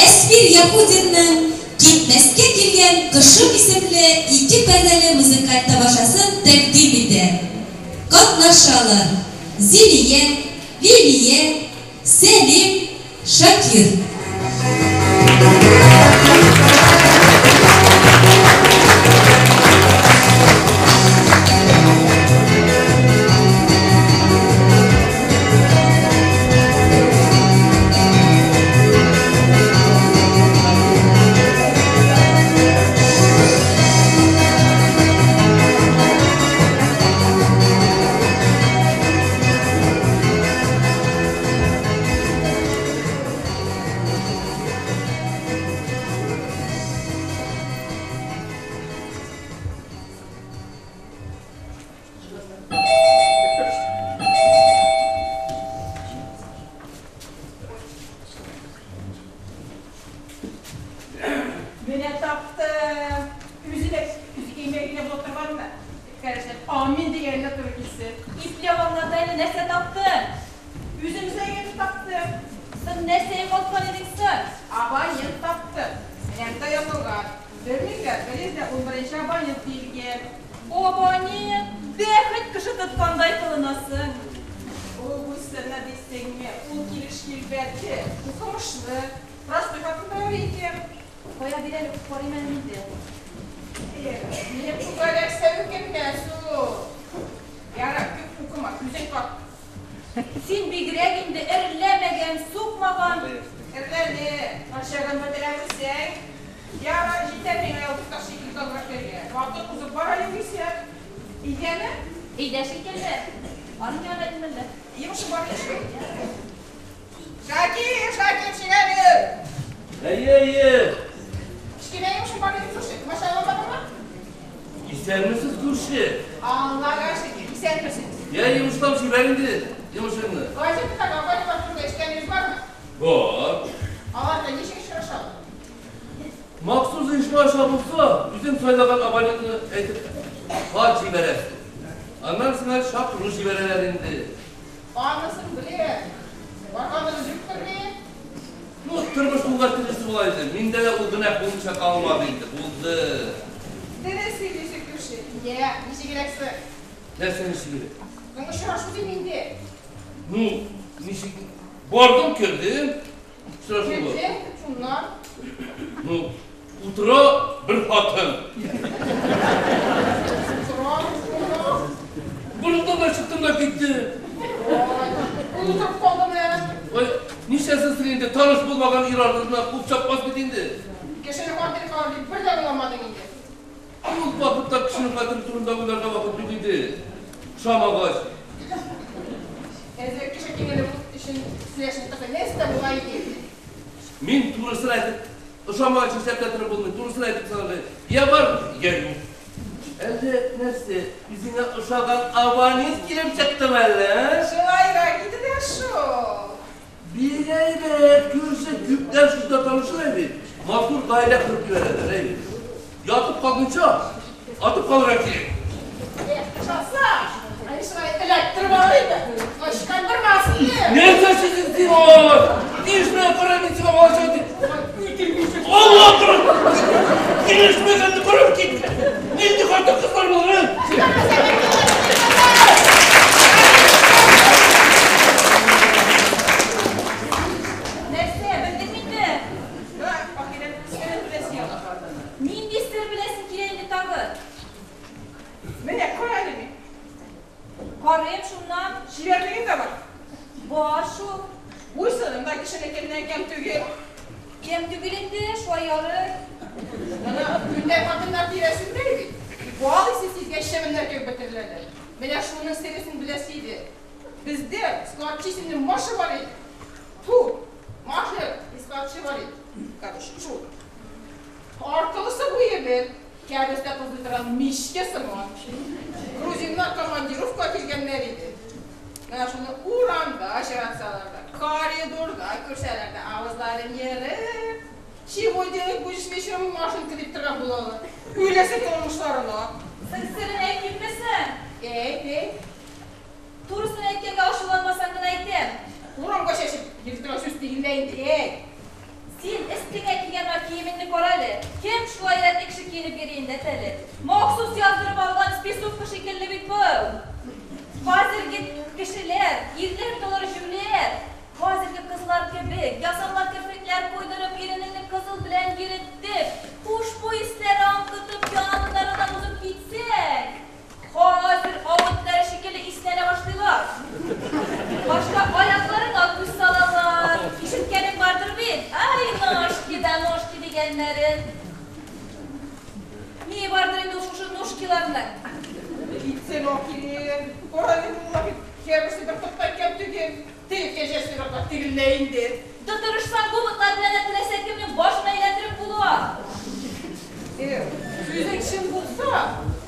Әсфир Яһудинның Китмәскә килгән кошым исемле ике пәрдәле музыкаль тамашасын тәкъдим итә. Катнашалар, Зилия, Лилия, Сәлим, Шакир. Менә таптым. Үзе дә үзе киңәгенә булып торганмы? Кәрәшнәп, амин дигәненә туры килсен. Ипле алганнарда әле нәрсә таптың? Үзем эзләгәнне таптым. Соң нәрсә югалткан идең соң? Абонент таптым. Менә монда язылган. 1111 абонент диелгән. Абонент, бәхет кеше тоткандай кылынасың. Ул буйсына дисеңме, ул килеш килбәте, укымышлы, простой хатын да икән. Кая бир әле, карыйм әле мин дә. Минем күкрәк сәвекемнән ул. Ярар, күп укыма, күзең кат. Син бигрәк инде эрләмәгән, сукмаган. Эрләне, начарын бетерә белсәң. Ярар, җитәр миңа ялтыкташ шикелле тазрак бергә. Вакыт узып бара югыйсә. Өйдәме? Өйдә шикелле. Аның янына идем әллә. Йомышы бар ич. Шакир, Шакир, чык әле. Әйе, әйе. Кечкенә йомышым бар иде, слушай. Машина бармы? Исәнмесез, күрше. Аллага шөкер, исәнмесез. Я йомышлап җибәр инде йомышыңны. Газетадагы абонентлар турында ишеткәнегез бармы? Бар. Аларда ничек очрашалар? Махсус оешма аша булса, үзең сайлаган абонентны әйтеп хат җибәрәсең. Аннан сиңа чакыру җибәрәләр инде. Анысын беләм. Барганыгыз юктыр ни? Ну, тормыш булгач төрлесе була инде. Миндә дә ул гөнаһ булмыйча калмады инде. Булды. Дөрес сөйлисең, күрше. Я, ничегрәк соң? Нәрсә ничегрәк? Ну, очрашу дим инде. Ну, ничек? Бардым, кердем. Очрашуга. Кердең, шуннан. Ну, утыра бер хатын. Утыра, шуннан. Борылдым да чыктым да киттем. Ой, ул утырып калдымы? Ой, нишләсен инде, таныш булмаган ир артыннан куып чапмас бит инде. Кешенең хатыны калыр дип бер дә уйламадың инде. Ул вакытта кешенең хатыны турында уйларга вакыт юк иде. Ошамагач. Әзрәк кеше күңеле өчен сөйләшеп торса, нәрсә була иде? Мин турысын әйтеп, ошамагач нишләп тә торып булмый, турысын әйтеп санады. Я бар, я юк. Әллә нәрсә, үзеңә ошаган абонент килеп чыктымы әллә, а? Шулайрак иде дә шул. Бик әйбәт, күрше, күпләр шунда танышалар бит. Матур гаилә корып җибәрәләр, әй. Ятып калгынча, атып калырга кирәк. Эх, ошаса, әни шулай эләктереп алыр иде. Ычкындырмас иде. Нәрсә сүзең син, ой? Килешмәгән кара мин сиңа балачага дип. Алла торып! Килешмәгәнне карап кит. Нинди хатын-кызлар булыр, ә? Нәрсә, белдең инде? Да, ахирәт серен беләсе яла. Нинди сер беләсең килә инде тагы? Менә кара әле мин. Карыйм шуннан. Чибәрлегем дә бар. Бар шул. Буй-сыным да кешенекеннән ким түгел. Ким түгел инде, шулай ярый. Моны күндәм хатыннар тирәсендә бит. Бал исе сизгәч чебеннәр кебек бетереләләр. Менә шуның сересен беләсе иде. Бездә складчы исемле Маша бар иде. Фу, Маша складчы бар иде. Короче, шул. Аркылысы буе бер, кәбестә тозлый торган мичкә сыман. Грузиннар командировка килгәннәр иде. Менә шуны урамда очратсалар да, коридорда күрсәләр дә, авызларын ерып, чего делать будешь вечером, Машенька дип торган булалар. Үләсе тормышларына. Соң серен әйтимме соң? Әйт, әйт. Турысын әйткәнгә ачуланмасаң гына әйтәм. Урамга чәчеп йөри торган сүз түгел дә инде, әйт. Син әйбәт әле. Махсус яздырып алган списовка шикелле бит бу. Хәзерге кешеләр, ирләр толар җүләр. Хәзерге кызлар кебек, ясалма керфекләр куйдырып, иренеңне кызыл белән йөртеп, хушбуй исләре аңкытып, яннарыннан узып китсәң, хәзер авытлары шикелле исләнә башлыйлар. Башта аякларыңа күз салалар. Ишеткәнең бардыр бит. Ай, ножки да ножки дигәннәрен. Ни бардыр инде ул шушы ножкиларның? Китсен о килен. Кара инде ул бит һәрберсе бер тоттан кем түгел. Теге кәҗәсе бер тегеллә инде. Да тырышсаң, бу ботлар белән дә теләсә кемнең башын әйләндереп була. Сүзең чын булса,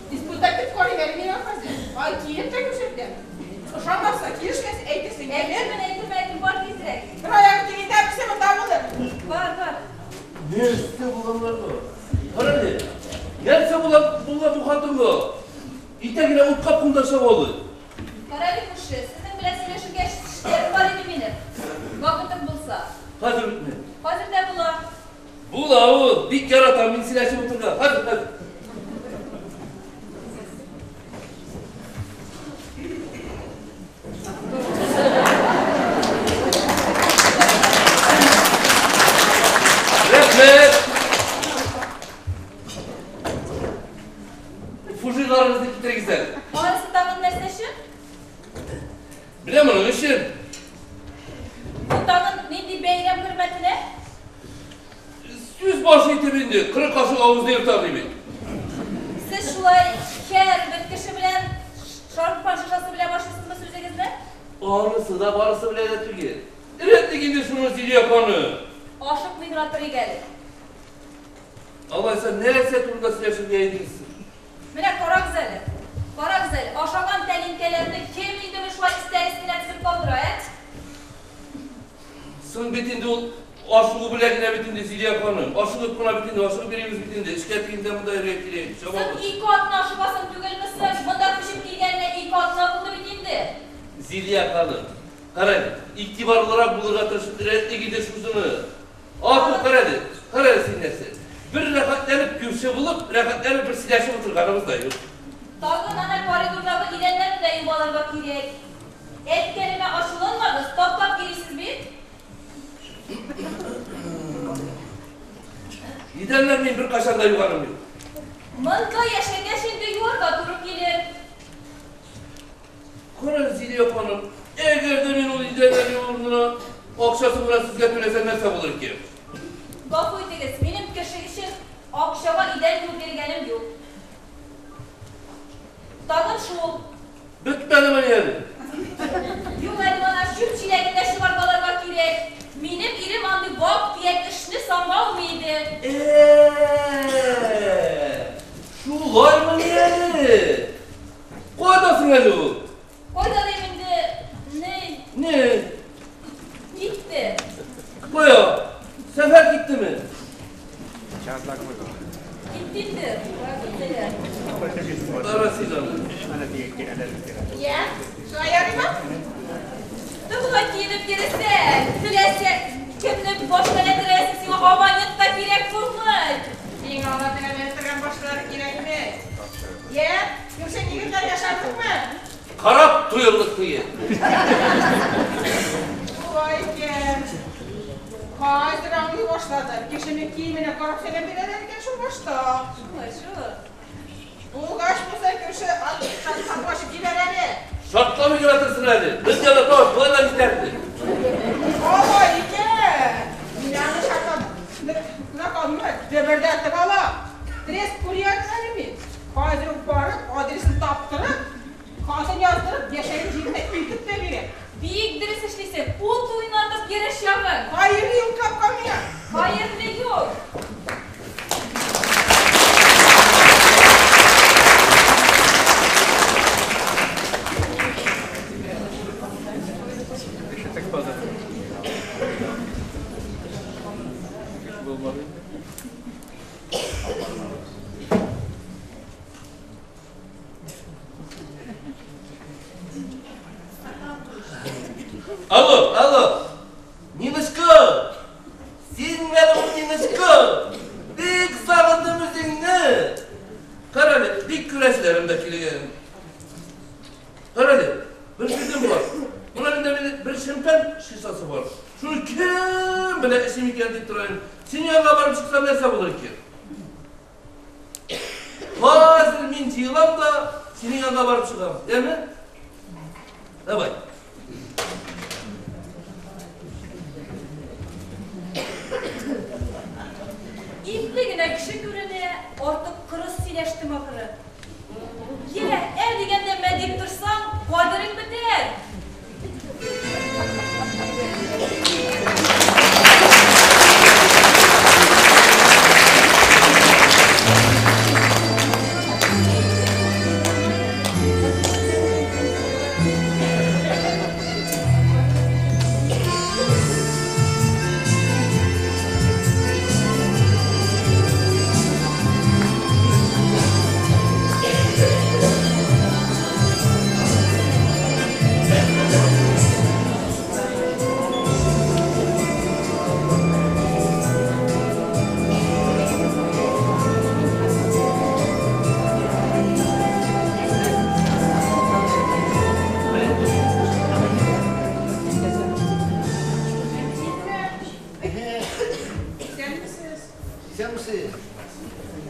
испытать итеп карыйм әле мин хәзер. Ай, киеп тә күрсәтәм. Ошамаса, килешмәсә әйтерсең. Әйтермен, әйтермен, әйтермен, бар тизрәк. Бер аягы тегендә, берсе монда булыр. Бар, бар. Нәрсә булганнар бу? Кара әле. Нәрсә була була бу хатынга? Итәгенә ут капкында чабалы. Кара әле, күрше, сезнең белән сөйләшергә эшләрем бар иде минем. Вакытым булса. Хәзер үтме? Хәзер дә була. Була ул, бик яратам мин сөйләшеп утырырга. Хәзер, хәзер. Рәхмәт. Фужерларыгызны китерегез әле. Анысы тагын нәрсә өчен? Беләм моның өчен. Бу тагын нинди бәйрәм хөрмәтенә? Сүз башы итеп инде, 40 кашык авызны ертар дип. Сез шулай һәрбер кеше белән шарпан шешәсе белән башлыйсызмы сүзегезне? Анысы да барысы белән дә түгел. Рәтлек инде шуны Зилия ханым. Ашыкмый гына торыйк әле. Алайса нәрсә турында сөйләшергә идегез? Менә карагыз әле. Карагыз әле, ашаган тәлинкәләрне кем инде шулай өстәл өстенә тезеп калдыра, ә? Соң бит инде ул ашыгу белән генә бит инде Зилия ханым. Ашыгып кына бит инде, ашыгып йөрибез бит инде. Эшкә тигендә монда йөрергә кирәк. Соң Чабабыз. ике атна ашыгасың түгелме соң? Монда күчеп килгәненә ике атна булды бит инде. Зилия ханым, кара әле, игътибарлырак булырга тырышып рәтлек инде шушыны. Ату кара әле, кара әле син нәрсә. Бер рәхәтләнеп күрше булып, рәхәтләнеп бер сөйләшеп утырганыбыз да юк. Тагын ана коридордагы идәннәрне дә юып алырга кирәк. Әйткәнемә ачуланмагыз, таптап йөрисез бит. Идәннәр мин беркайчан да юганым юк. Монда яшәгәч инде юарга туры килер. Кара әле, Зилия ханым, әгәр дә мин ул идәннәр юу урынына акчасын гына сезгә түләсәм нәрсә булыр икән? Гафу итегез, минем кеше өчен акчага идән юып биргәнем юк. Тагын шул. Бетмәдеме әле? Юк әле мана чүп чиләген дә чыгаргаларга кирәк. Минем ирем андый вак-төяк эшне санга алмый иде. Шулаймы әле? Кайда соң әле ул? Кайда дим инде? Ни? Ни? Китте. Кая? Сәфәр киттеме? Китте инде. Кая киттеләр? Кара син аны. Я? Шулай ярыймы? Тыгыла киенеп йөресәң, теләсә кемнең башына әйләндерәсең, сиңа абонент та кирәк булмый. Миңа аларның әйләндергән башлары кирәкме? Я? Юкса егетләр яшәдеңме? Карап туйырлык түгел. Шулай икән. Хәзер аңлый башладым. Кешенең киеменә карап сәлам бирәләр икән шул башта. Шулай шул. Булгач булса күрше ат шартлап ачып җибәр әле. Шартламый гына торсын әле. Дөньяда тавыш болай да җитәрлек. Алай икән. Мин аны шартлап кына калмый, дөбердәтеп алам. Трест курьер әле мин. Хәзер үк барып, адресын таптырып, хатын яздырып, яшәгән җиренә илтеп тә бирәм. Бик дөрес эшлисең. Ут уйнатып йөреш ягың. Хәерле юл капка миңа. Хәерле юл. Алло, алло. Ниночка! Син минем Ниночка! Бик сагындым үзеңне. Төшерәселәрем дә килгән. Карале, бер сүзем бар. Менә миндә бер шимпән шишасы бар. Шуны кем белә эчим икән дип торайым. Син янга барып чыксам нәрсә булыр икән? Хәзер мин җыелам да синең янга барып чыгам. Яме? Давай. Ипле генә кеше күренә, артык кырыс сөйләштем ахыры. Йә, ә дигәндә мә дип торсаң, кадерең бетәр. Исәнмесез? Исәнмесез?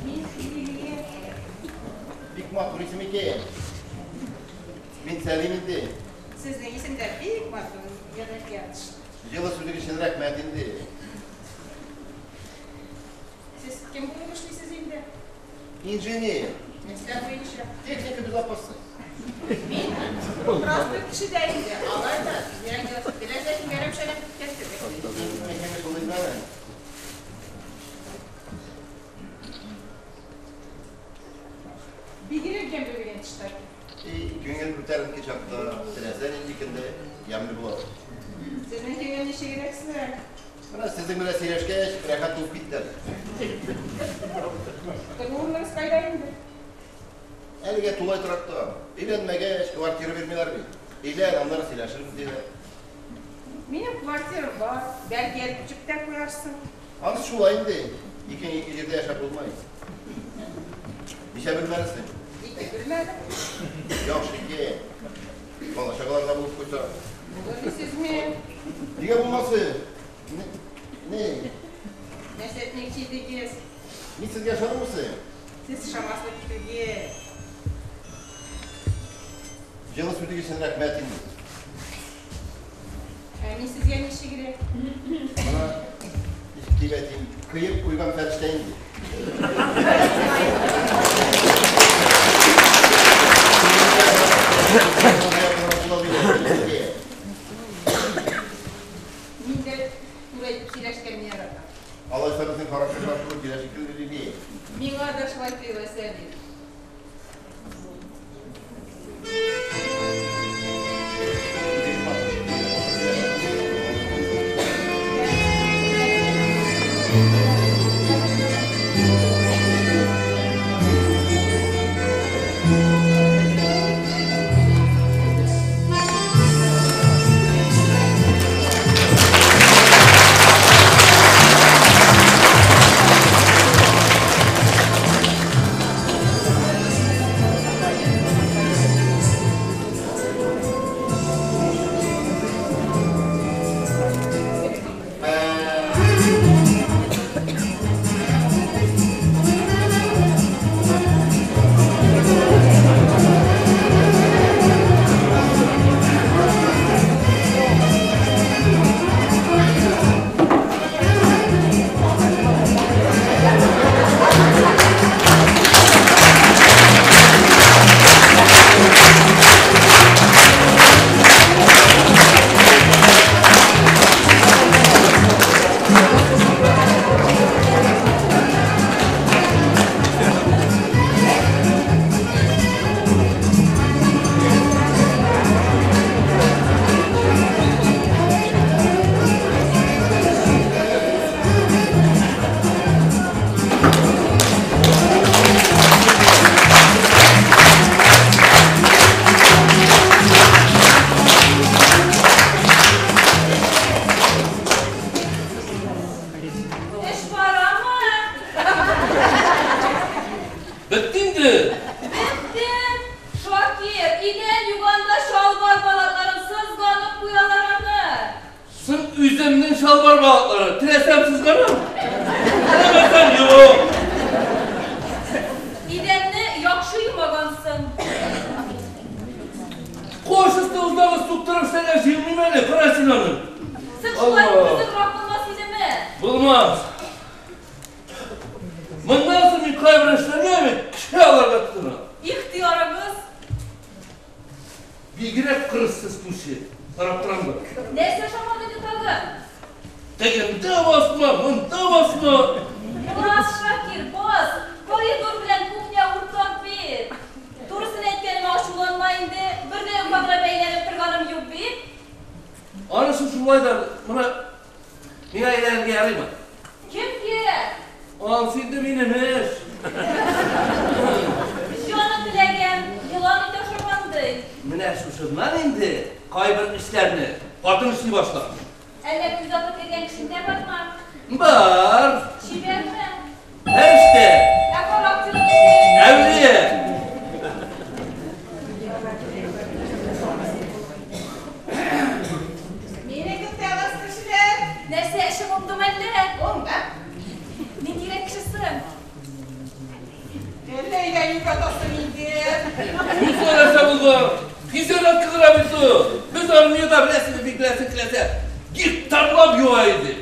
Мин Лилия. Бик матур исем икән. Мин Сәлим инде. Сезнең исем дә бик матур, Ядәкәр. Җылы сүзең өчен рәхмәт инде. Сез кем булып эшлисез инде? Инженер. Нәрсә буенча? Техника безопасности. Мин просто кеше дә инде. Алай да теләсә кемгә рәмшәләп киткән кебек. Бигрәк ямьле дигән тышта. Күңел күтәренке чакта теләсә нинди көндә ямьле була. Сезнең күңел ничегрәк соң? Менә сезнең белән сөйләшкәч, рәхәт булып китте. Тору урыныгыз кайда инде? Әлегә тулай торакта. Өйләнмәгәч, квартира бирмиләр бит. Өйлән, аннары сөйләшербез диләр. Минем квартирам бар, бәлки әле күчеп тә куярсың. Анысы шулай инде. Икең ике җирдә яшәп булмай. Ничә бүлмәлесең? Ике бүлмәле. Яхшы икән. Бала чагалар да булып куйса. Булыр дисезме? Нигә булмасын? Не? Нәрсә әйтмәкче идегез? Мин сезгә ышанамсың? Сез ышанмаслык түгел. Җылы сүзең өчен рәхмәт инде. Ә мин сезгә ничегрәк? Менә ничек дип әйтим, кыеп куйган фәрештә инде. Мин дә туры әйтеп сөйләшкәнне яратам. Алайса безнең характерлар туры килә шикелле, Лилия. Миңа да шулай тоела, Сәлим. Эш барамы? Бетте инде. Бетте. чалбар балаклары. Теләсәм сызганам. Теләмәсәм юк. Идәнне яхшы юмагансың. Кош өсте уздагы суктырып эшләргә җыенмыйм әле. Кара син аны. Соң шулай Алла. төзегрәк булмас идеме? Булмас. Моннан соң мин кайбер эшләргә бит кеше аларга тотынам. Ихтыярыгыз. Бигрәк кырыссыз күрше. Карап торам да. Нәрсә ошамады инде тагын? Тегендә басма, монда басма. Бас, Шакир, бас. Коридор белән кухня уртак бит. Турысын әйткәнемә ачуланма инде. Бер дә йоклагына бәйләнеп торганым юк бит. Анысы шулай да, менә миңа әйләнергә ярыймы? Кемгә? Анысы инде минем эш. Җаны теләгән, елан ите ашаган ди. Менә шушыннан инде кайбер эшләрне хатын эшли башлар. Әллә күз атып кергән кешең дә бармы? Бар. Чибәрме? Һәр эштә. Ә характеры ничек? Әүлия. Мине көтәләр кешеләр. Нәрсә, эшең уңдымы әллә? Уңды. Ниндирәк кешесең? Әллә өйдә ятасың инде. Юкса нәрсә булган? Хисенат кызыра бит ул. Без армиядә беләсез, бик беләсең киләсә. Гектарлап юа иде.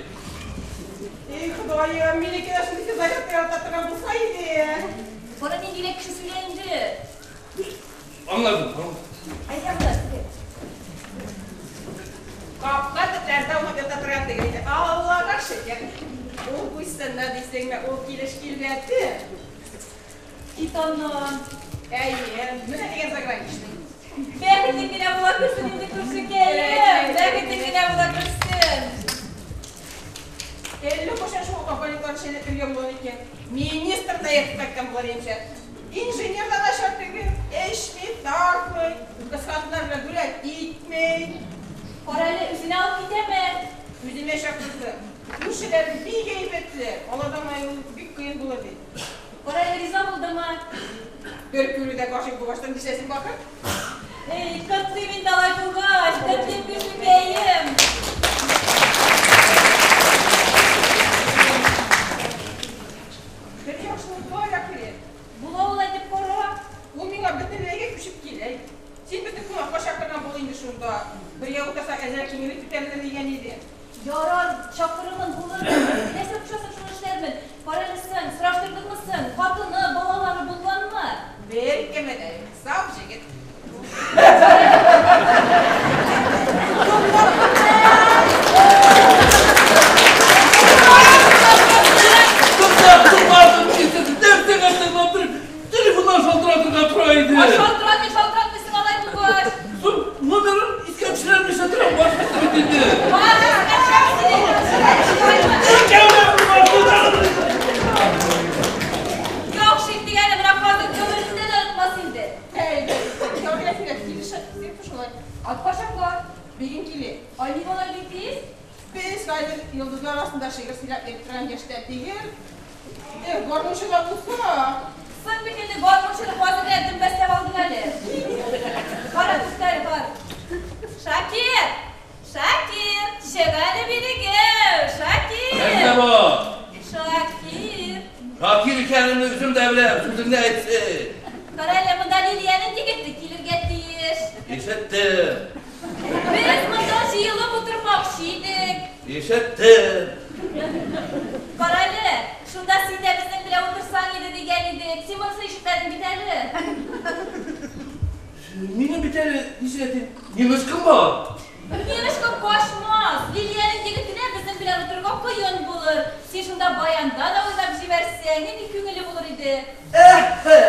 Эй, Ходаем, минеке дә шундый зарядка ярата торган булса иде. Кара ниндирәк кеше сөйлә инде. Аңладым, аңладым. Әйдә монда. Капка төпләрдә аунап ята торган түгел иде. Аллага шөкер. Ул буйсынны дисеңме, ул килеш килбәте. Кит аннан. Әйе, менә дигән заграничный. Бәхетле генә була күрсен инде күршекәем. Бәхетле генә була күрсен. Әллә кайчан шул абонентлар эченә кергән булыр икән. Министр да ертып кайткан булыр имчә. Инженер да начар түгел, эчми, тартмый, кыз хатыннар белән гулять итми. Кара әле, үзенә алып китәме? Үзенә чакырды. Күршеләре бик әйбәтле, алардан аерылу бик кыен булыр ди. Кара әле, риза булдымы? Бер күрүдә гашыйк булгачтан нишләсен бакыр? Эй, котлыйм инде алай булгач, котлыйм күршекәем. Бер яхшылык бар, Әхмәт. Була ул әйтеп кара. Ул миңа бөтенләйгә күчеп килә. Син безне кунакка чакырган бул инде шунда. Бергә утырсак, әзрәк киңелек күтәрелер дигән иде. Ярар, чакырырмын, булыр. Нәрсә кушасың, шуны эшләрмен. Кара әле соң, сораштырдыңмы соң? Хатыны, балалары булганмы? Бер кеме дә юк. Саф җегет. Тыңлап тормадым, кисеп, нәрсәгә тыңлап торып, телефоннан шалтыратырга тора иде. Ай, шалтыратмый, шалтыратмыйсың алай булгач. Соң номерын искә төшерәлмичә торам, баш китте бит инде. Бар, искә төшерәм сине. Яхшы инде әле, менә хәзер гомерендә дә онытмас инде. Әй, ярый, Әфирә, килешә, син шулай. Атка чакыр. Бүген килә. Ай, ник алай бик тиз? Без хәзер йолдызлар астында шигырь сөйләп йөреп торган яшьтә түгел. Эх, гармунчы да булса. Соң бит инде гармунчыны хәзер генә дөмбәсләп алдың әле. Кара, тукта әле, бар. Шакир! Шакир! Чык әле бирегә! Шакир! Нәрсә бар? Шакир! Шакир икәнемне үзем дә беләм, сүзеңне әйтсен. Кара әле, монда Лилиянең егете килергә тиеш. Ишеттем. Без монда җыелып утырмакчы идек. Ишеттем. Кара әле, шунда син дә безнең белән утырсаң иде дигән идек. Син монысын ишетмәдең бит әле. Минем бит әле, ничек әйтим, немецкам бар. Немецкам качмас. Лилиянең егетенә безнең белән утырырга кыен булыр. Син шунда баянда да уйнап җибәрсәң, нинди күңелле булыр иде. Әһә!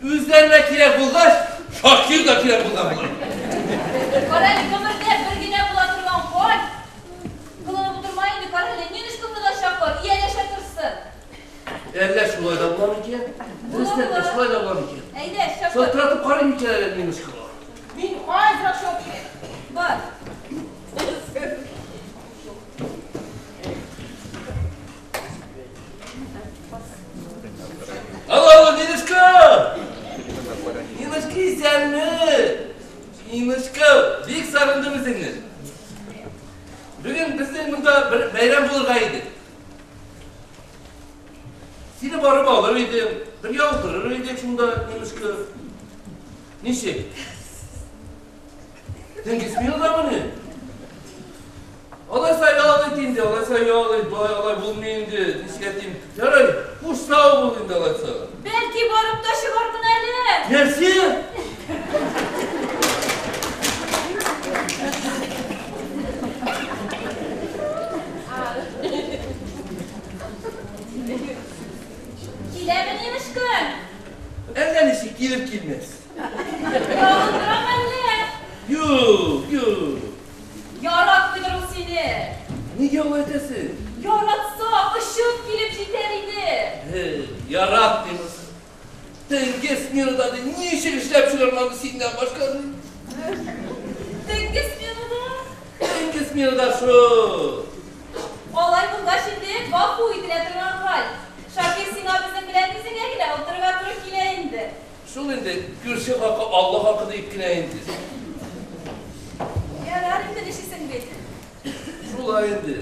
Үзләренә кирәк булгач, Шакир да кирәк булган булыр. Кара әле, гомердә бер генә була торган хәл. Кылынып утырма инде, кара әле, Ниночкамны да чакыр, ияләшә торсын. Әллә шулай да була микән? Дөрестән дә шулай да була микән? Әйдә, чакыр. Шалтыратып карыйм микән әле Ниночкага? Мин хәзер шалтырыйм. Бар. Алло, алло, Ниночка! Ниночка, исәнме? Ниночка, бик сагындым үзеңне. Бүген Бүген безнең монда бер бәйрәм булырга иде. Сине барып алыр идем, бергә утырыр идек шунда, немножко. Ничек? Төнге сменадамыни? Алайса ял ит инде, алайса ял ит, болай алай булмый инде, ничек әйтим. Ярый, хуш сау бул инде алайса. Бәлки барып та чыгармын әле. Нәрсә? Киләме немешкә? Әллә ничек килеп килмәс. Ялындырам әллә? Юк, юк. Яратмыйдыр ул сине. Нигә алай әйтәсең? Яратса, очып килеп җитәр иде. Яратмыймы соң? Төнге сменада ди, ничек эшләп чыгармады синнән башка ди. Төнге сменада? Төнге сменада шул. Алай булгач инде гафу ителә торган хәл. Шакир, сиңа безнең белән үзеңә генә утырырга туры килә инде. Шул инде, күрше хакы, Алла хакы дип кенә инде. Ярар инде, нишлисең бит. Шулай инде.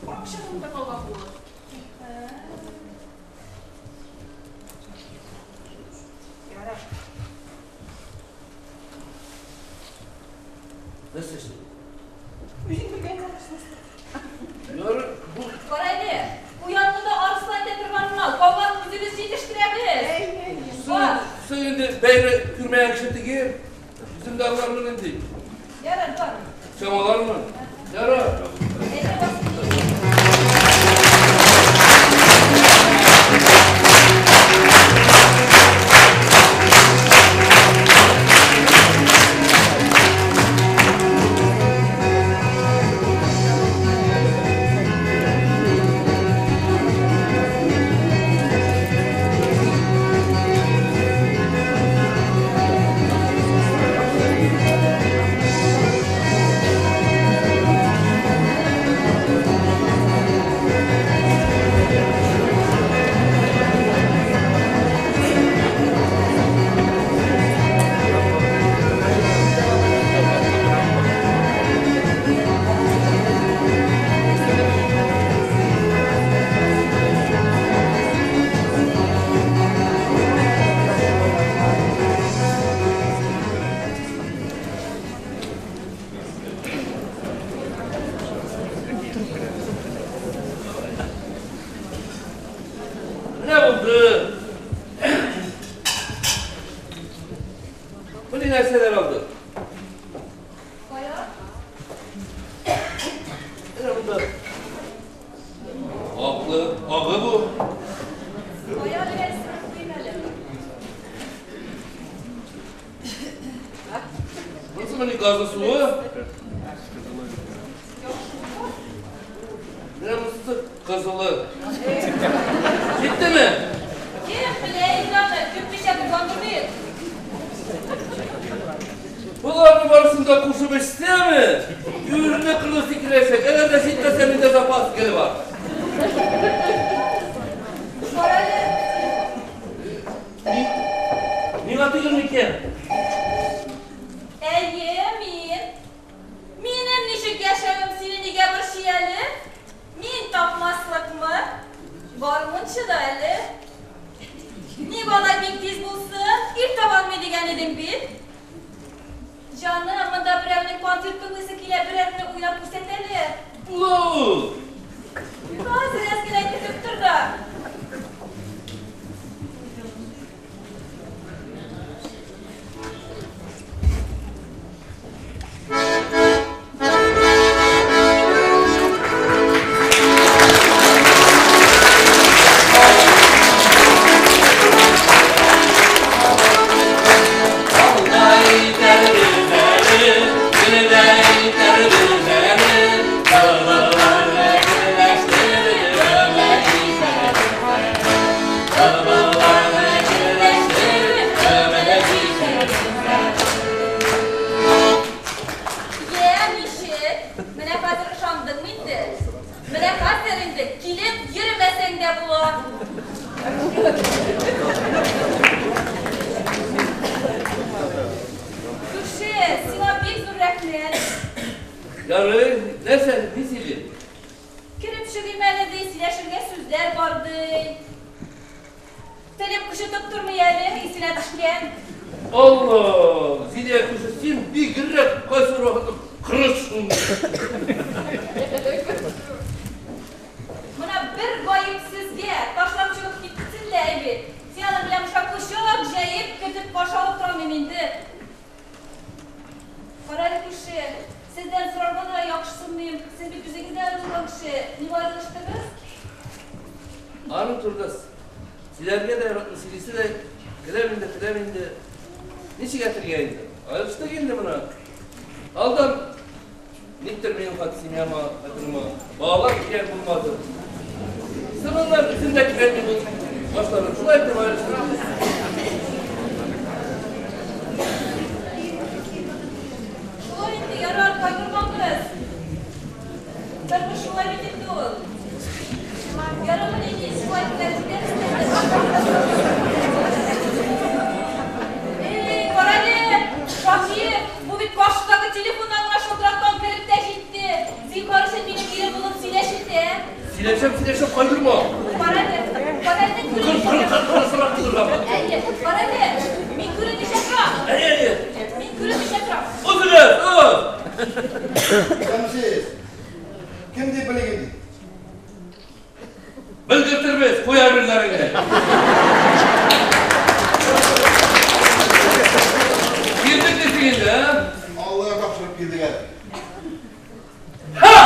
Акча монда калган булыр. Ярар. Нәрсә эшли? Үзең белгән акчасы. Ярар, бу Кара әле, куянны да арыслан итә торган мал, калганын үзебез җитештерәбез. Әй, әй, әй. Бар. Соң инде бәйре күрмәгән кеше түгел. Үзем дә аңлармын инде. Ярар, бар. Чамалармын. Ярар. Әйдә, басып кил. Менә булды. Бу ни нәрсәләр алды? Кая? Менә монда. Аклы, агы бу. Кая беләсең, куйм әле. Монысы менә газлы суы. Менә монысы кызылы. Җиттеме? Кем белә инде аны, көтмичә торгандыр бит. Боларны барысын да кушып эчсәме, күрне кырны сикерәчәк. Әгәр дә җитмәсә, миндә запас гел бар. Кара әле. Миңа түгел микән? Әйе, мин. Минем ничек яшәвем сине нигә борчый әле? Мин тапмаслыкмы? Гармунчы да әле. Ник алай бик тиз булсын? Ир табалмый дигән идең бит. Җаным, монда берәүнең концерт тыңлыйсы килә, берәрне уйнап күрсәт әле. Була ул. Хәзер әз генә көтеп тор да. Йә, ничек? Менә хәзер ышандыңмы инде? Менә хәзер инде килеп йөрмәсәң дә була. Күрше, сиңа бик зур рәхмәт. Ярый. Нәрсә, ни сөйли? Кереп чыгыйм әле, ди, сөйләшергә сүзләр бар, ди. Телем кычытып тормый әле, исенә төшкән. Алла, Зилия күрше, син бигрәк кайсы вакытта кырысың. Менә бер гаепсезгә ташлап чыгып киттеләр бит. Син аның белән кочак җәеп көтеп каршы алып тормыйм инде. Карале күрше, сездән сорарга да яхшысынмыйм. Сез бит үзегез дә аерылган кеше. Ник аерылыштыгыз? Аның турында сөйләргә дә яратмый, сөйлисе дә теләм инде, теләм инде. Ничек әйтергә инде? Аерылыштык инде менә. Алдан никтер минем хат семьяма, хатыныма балалар кирәк булмады. Сыныннар үзем дә кирәкми булды. Башлады. Шулай итеп аерылыштык. Шулай инде, ярар, кайгырмагыз. Тормыш шулай бит инде ул. Ярамый инде, шулай килә Эй, карале, Шаһи, бу бит каршыдагы телефоннан гына шылтыраткан кереп тә җитте. Зинһар өчен минем ирем булып сөйләште. Сөйләшәм, сөйләшәм, кайгырма. Карале, карале, Кыр, кыр, кыр, кырысрак булырга. Әйе, карале, мин күренмичә торам. Әйе, әйе. Мин күренмичә торам. Узыгыз, уз. Кемсез? Кем дип белегез ди? Белгертербез, куя берләреңне. Кирдек дисең инде, а? Аллага тапшырып килдек әле. Ха!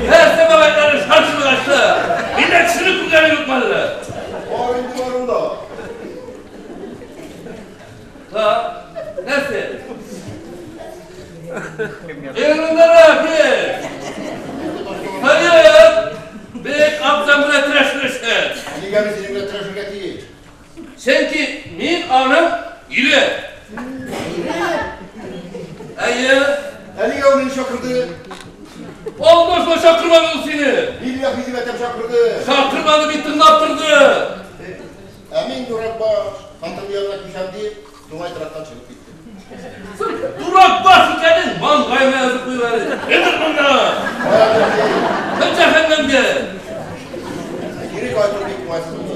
Нәрсә бабайлары шаршылык ачты? Мин дә кешене күргәнем юк әле. Бар инде бар унда. Ха, нәрсә? Ерындарак, Hayır! Бик абзам белән көрәшмешсе. Нигә мин синең белән көрәшергә тиеш? Чөнки мин аның ире. Әйе, Ә нигә ул мине чакырды? Алмашма чакырмады ул сине. Билләһи дип әйтәм чакырды. Чакырмады бит тыңлап торды. Ә мин дурак баш, хатын янына күчәм дип, тулай торактан чыгып киттем. Дурак баш икәнен маңгаема язып куеп әле. Эдер монда. Кая китте? Кем җәһәннәмгә? Кире кайту бик уңайсыз булды.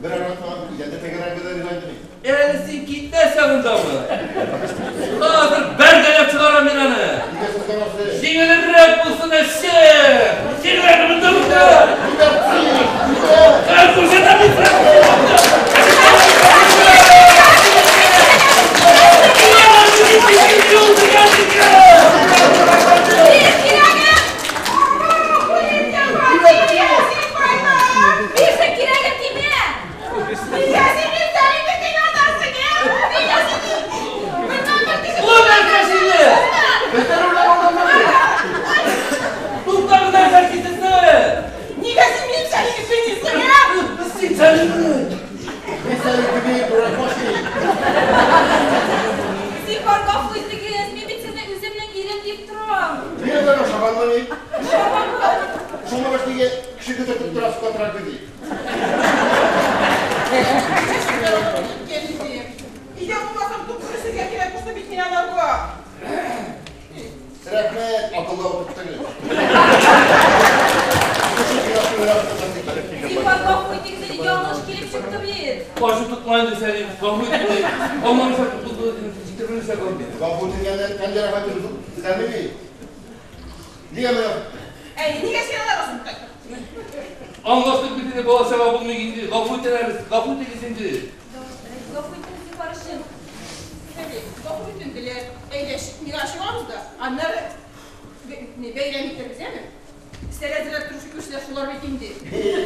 Бер аратмаган идәндә тәгәрәргә дә риза идем. Әле син китмәсәң ундамы? Хәзер бәргәләп чыгарам мин аны. Нигә сызганасы? Җиңелрәк булсын әче. Җиңелрәк монда монда. Нигә? Ә күрсәтәм мин сиңа. Бир кирәген! Бирсен кирәген тимә! Нигә син минем Сәлимне тиң атасың, ә? Нигә син Бер кеше Бу нәрсә сине? Туктагыз нәрсә китесең? Нигә син минем Сәлимне кыйныйсың, ә? Син Сәлимне. Мин сәлим кеби дурак баш мин. Зинһар, гафу итегез, мин бит сезне үземнең ирем дип торам. Мин алар ошаганмы ни? Ошаганмын. Шуңа баш нигә кеше көтеп тора сукатырак ди? Өйдә булмасам, туп күрешергә кирәк булса бит мин аларга. Рәхмәт, акыллы утырттыгыз. Зинһар, гафу итегез, инде ялгыш килеп чыкты бит. Башы тотма инде Сәлим. Гафу итте. Алмамышак булды, җитермешәк алды. Гафу ителгәннән тән җәрәхәте төзәлми бит. Нигә менә Әй, нигә син аларга суктың? Аңлаштык бит инде бала чага булмый инде. Гафу итәбез, гафу итегез инде. Гафу итегез, зинһар өчен. Сәлим, гафу ителделәр. Әйдә, миңа чыгабыз да, аннары бәйрәм итәрбез, әме? Өстәл әзерләп торучы кешеләр шулар бит инде.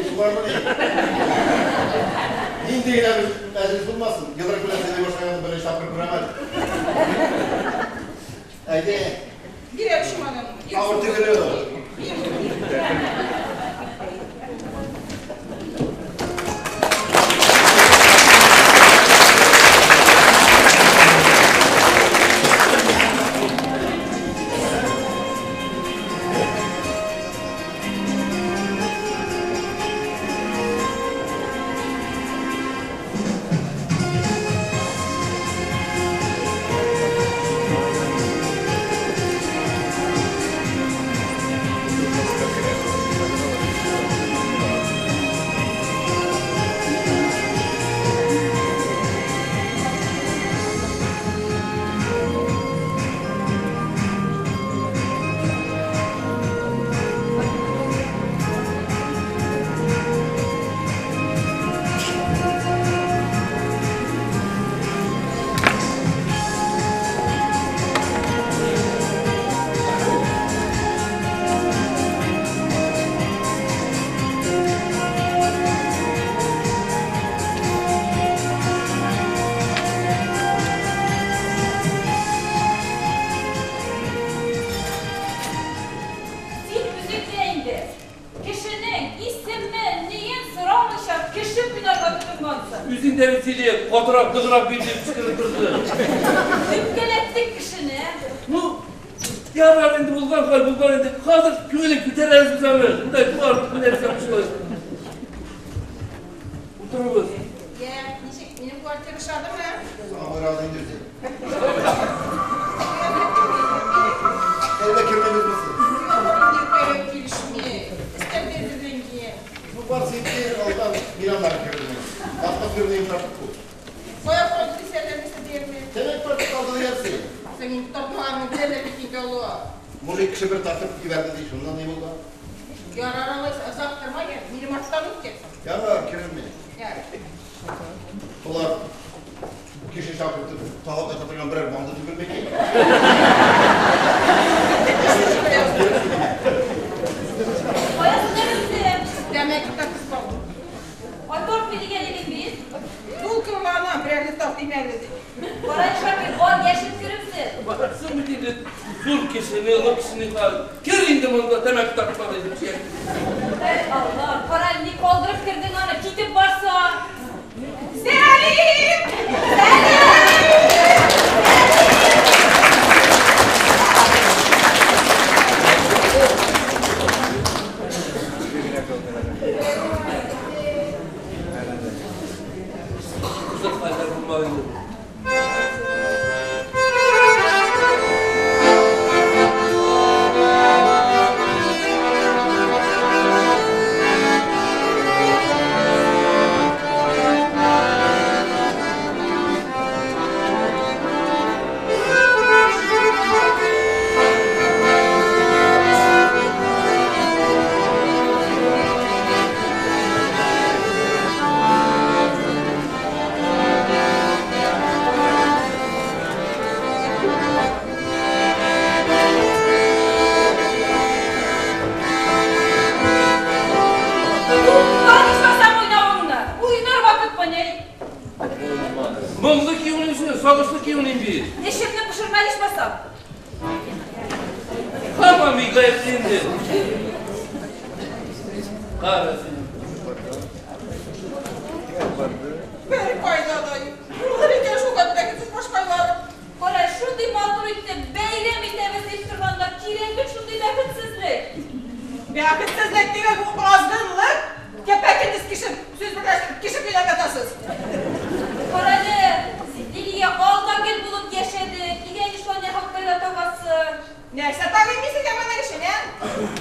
Шулармы ни? Нинди генә мәҗлес булмасын, йодрык белән сөйли башлаганда беренче тапкыр күрәм әле. Әйдә, Бир әле чемоданны. авыр түгел ул. Кешенең исемен, ниен сорамыйча кеше кыйнарга тотынгансың. Үзең дә бит Зилия, катырак, ныграк бир дип кычкырып торды. Үпкәләттек кешене. Ну, ярар инде, булган хәл булган инде. Хәзер күңелен күтәрәбез без аны. Монда бар нәрсә шулай. Утырыгыз. Я, ничек, минем квартира ошадымы? Самый разый инде үзе. Әллә кермәгезме сез? Юк, инде үпкәләү килешми. Өстәлдә әзерләнгән. Ну, бар син кер, алдан мин аннары керермен. Атмосфераны йомшартып куй. Кая калды дисәләр, нәрсә диярмен? Тәмәке тартып калды диярсең. Соң инде тартмаганны беләләр бит инде алар. Мужик кеше бер тартып җибәрде ди, шуннан ни булган? Ярар алайса, озак торма, я, минем арттан үт кит. Ярар, керермен. Ярар. Болар кеше чакыртып талап ята торган берәр банда түгел микән? Кая соң үзе? Тәмәке тартып калды. Ай, тартмый дигән идең бит. Дулкынланам, берәрне тартыйм әле дип. Кара, Шакир, бар, яшен керепсең. Барасың бит инде зур кешене, олы кешене хәл. Кер инде монда тәмәке тартма дип. Әй, Алла, кара, ни калдырып кердең аны, китеп барса. Сәлим! Кызык хәлләр булмады инде. Туктат ичмасам уйнавыңны. Уйнар вакытмыни? Моңлы көй уйныйсың, сагышлы көй уйныйм бит. Эчемне пошырма ичмасам. Һаман мин гаепле инде. Кара син. Бер кайда да юк. Булыр икән шул бәхетсез башкайлары. Кара, шундый матур итеп бәйрәм итәбез дип торганда кирәк бит шундый бәхетсезлек. Бәхетсезлек дигән бу азгынлык. Кәпә-көндез кеше сүз берләштереп кеше көйләп ятасыз. Кара әле, Лилия алда гел булып яшәдек. Нигә инде шулай нахаккайда тагасы? Нәрсә тагыйм мин сезгә моның өчен, ә?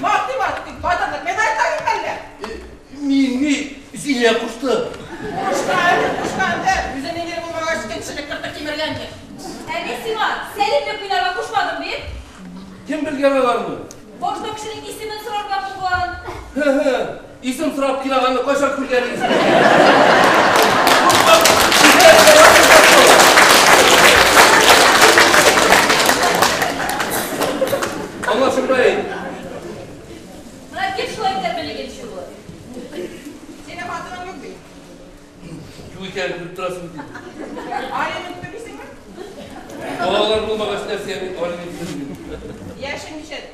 Мактый мактый, батырлык медаль тагыйм әллә? Мин ни, Зилия кушты. Кушкандыр, кушкандыр. Үзенең ире булмагач, көнчелек кырты кимергәндер. Ә мин сиңа Сәлимне кыйнарга кушмадым бит. Кем белгән аларны? Башта кешенең исемен сорарга булган. Һе-һе, исем сорап кыйнаганны кайчан күргәнегез? Аңлашылмай. Менә кем шулай итәрмен икенче юлы? Синең хатының юк бит. Юк икәнен күреп торасың бит. Алимент түлисеңме? Балалар булмагач нәрсә мин алимент түлим. Яшең ничәдә?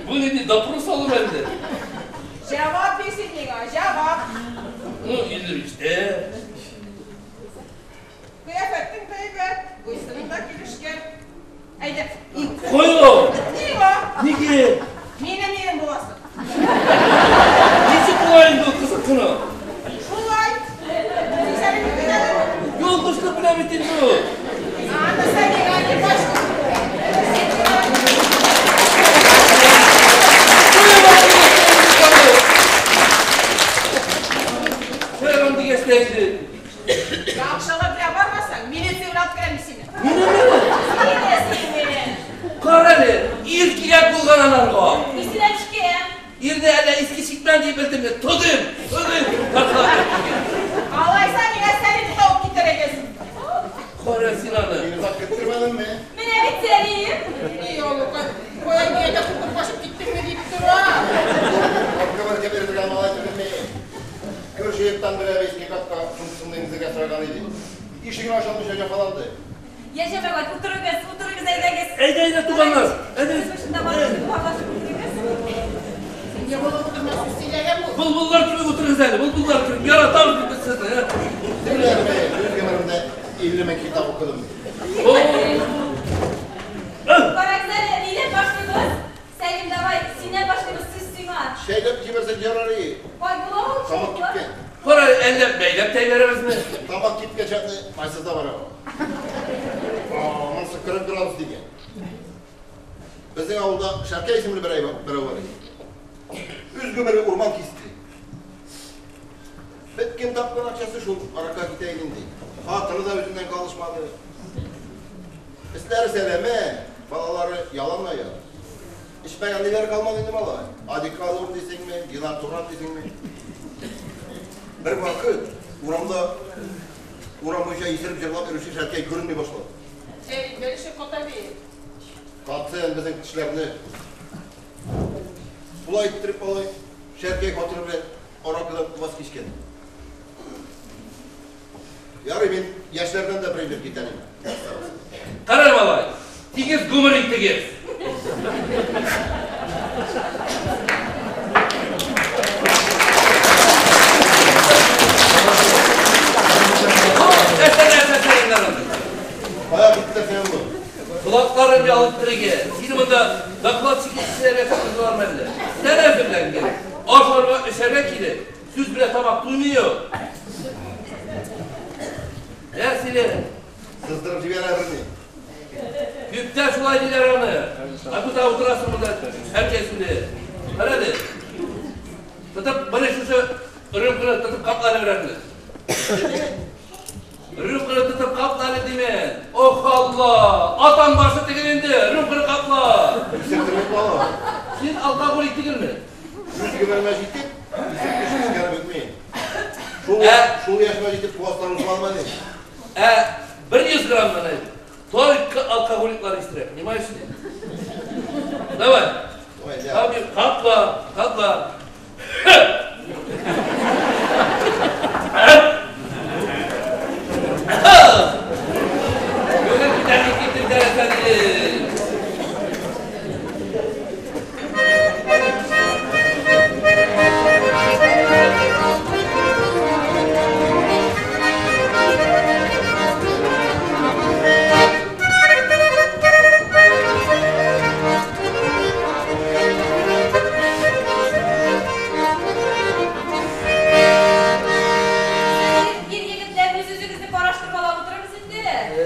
Бу нинди допрос алу әллә? Җавап бир син миңа, җавап. Ну, 53-тә. Кыяфәтең дә әйбәт, буй-сының да килешкән. Әйдә, ин. Кая? Миңа. Нигә? Минем ирем буласың. Ничек була инде ул кызык кына? Шулай. Син Сәлимне беләсеңме? Ялгышлык белән бит инде ул. Аны Сәлимгә не баш. Син миңа Куяган дигәч тә инде. Яхшылык белән бармасаң, милиция белән алып керәм мин сине. Минеме? Сине, сине. Кара әле, ир кирәк булган аларга. Исенә төшкән. Ирне әллә иске чикмән дип белдемме? Тотыйм, тотыйм. Тартыла киткән. Алайса миңа Сәлимне табып китерегез. Кара син аны. Мин озак көттермәдемме? Менә бит Сәлим. Ни алука, кая нигә куркып качып киттеңме дип тора. Капка бер торган малай түгелме? Күрше йорттан берәү иске капка сумкасын имезергә сораган иде. Ишеген ача алмыйча җәфаланды. Я, җәмәгать, утырыгыз, утырыгыз, әйдәгез. Әйдә, әйдә, туганнар. Әйдә. Без башында барып, парлашып утырыгыз. Җырлыгыз әле, былбыллар кебек, яратабыз бит без сезне. Сөйләмә, үз гомеремдә 50 мең китап укыдым. Карагыз әле, нидән башлыйбыз? Сәлим, давай, синнән башлыйбыз, сүз сиңа. Чәйләп җибәрсәң ярар иде. Кай була ул чәй? Тамак кипкән. Кара, әллә бәйләп тә җибәрәбезме? Тамак кипкән чакны майсыз да бара. Монысы 40 градус дигән. Безнең авылда Шәркәй исемле берәү бар иде. Үз гомере урман кисте. Беткән тапкан акчасы шул аракка китә иде инде. Хатыны да үзеннән калышмады. Эшләре сәләмә, балалары ялан аяк. Эчмәгән ниләр калмады инде малай. Адикалор дисеңме, Гилантуран дисеңме? Бер вакыт урамда урам буенча исереп җырлап йөрүче Шәркәй күренми башлады. Сәлим, бәлеше ката бит. Катсын безнең тешләрне. Шулай иттереп алай Шәркәй хатыны белән аракыдан ваз кичкән. Ярый, мин яшьләрдән дә бер әйбер китәрим. Кара, малай, тигез гомер итегез. Нәрсә, нәрсә сәлимнәр анда? Кая киттеләр синең бу? Колакларым ялып торыгы. Син монда докладчик кешеләргә сатылар мәллә? Сән әзерләнгән. Ашарга, эчәргә килеп, сүз белән тамак туймый. Ә сине Сыздырып җибәрә берни. Күптән шулай диләр аны. Ә күтә утырасың монда, һәркәс сүле. Кара әле. Тотып, менә шушы рюмканы тотып капла әле берәрне. Рюмканы тотып капла әле димен. Ох, Алла! Атам башы түгел инде, рюмканы капла. Исертерлек бала. Син алкоголик түгелме? Үз гомеремә җитеп, исереп кеше бетми. Шул шул яшемә җитеп куаслар узмадымы? Ә 100 граммнан әйт. Только алкоголиклар исерә, понимаешь ли? Давай. Давай, да. Abi капла, капла. Gönül gider gittim dersen. Ир егетләр, үз үзегезне караштырмалап утырыгыз инде.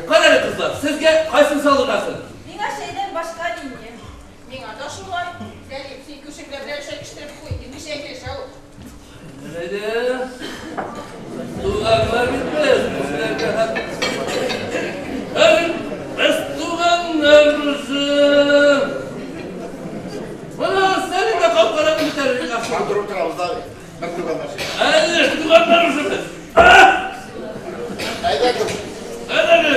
Кара әле, кызлар, сезгә кайсын салыргасың? Миңа чәйдән башка ни. Миңа да шулай. Сәлим, син күршеңдә белән чәй эчтереп куй. Инде чәй килешә ул. Әйдә. Туганнар бит без, кешеләргә Һәр без туганнар үзем. Менә сәнең дә капкараны битәр. Матур утырабыз да. Бер туганнар шикелле. Әле туганнар үзем без. Әйдә, күрше. Әле.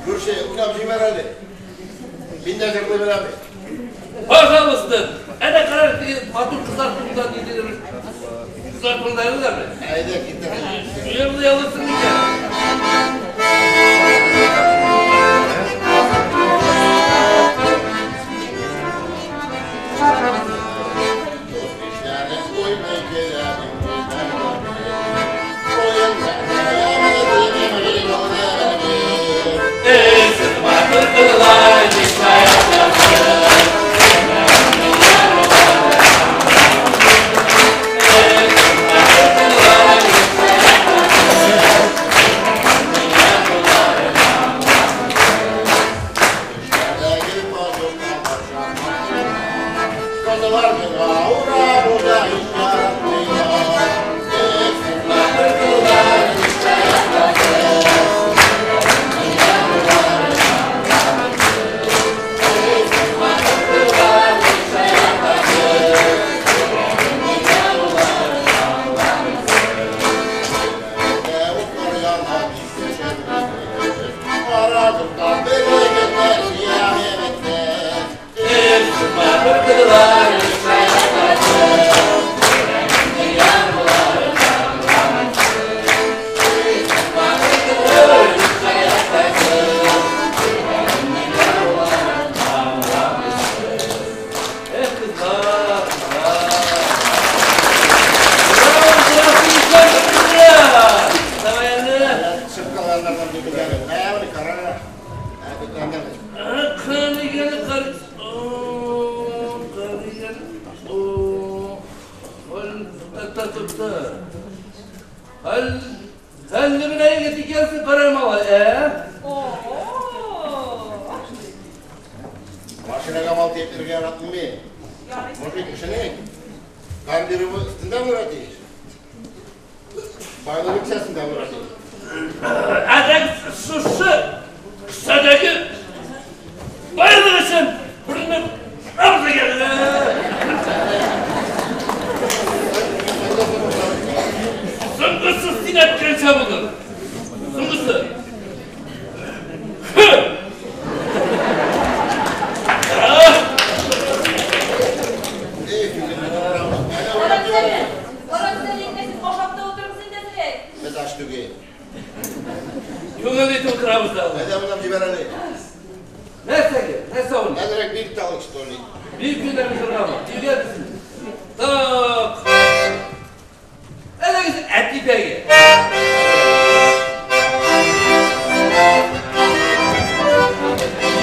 Күрше, уйнап җибәр әле. Мин дә җырлый беләм. Пожалуйста. Әнә кара, теге матур кызлар турында ниндидер кызлар турында әйләме? Әйдә, китер. Җырлый алырсың микән? Дус-ишләре уйный килә. Ey siz матур кызлар, ничә Кызлар миңа ура буда ишарәтлиләр. Эх, сез матур кызлар, ничә яшьтәсез? Тукта, тукта. Хәлле менә егет икәнсең, карай малай, ә? Машинага мал тиеп йөрергә яратмыйм мин. Мужик кешенең гардеробы өстендә булырга тиеш. Байлыгы кесәсендә булырга тиеш. Әдәк шушы кесәдәге байлык өчен берне абзый. Соңгысы син әйткәнчә булыр. Соңгысы. Эй, фигурны тутырам. Карагыз әле, карагыз әле, инде сез ашап та утырыгыз инде әзрәк. Без ач түгел. Күңел итеп утырабыз да. Әйдә моннан җибәр әле. Нәрсәгә? Нәрсә ул? Әзрәк бик талык, что ли. Бик генә мисыргамы? Тигәнсез. Так. Әлегез әтипәгә.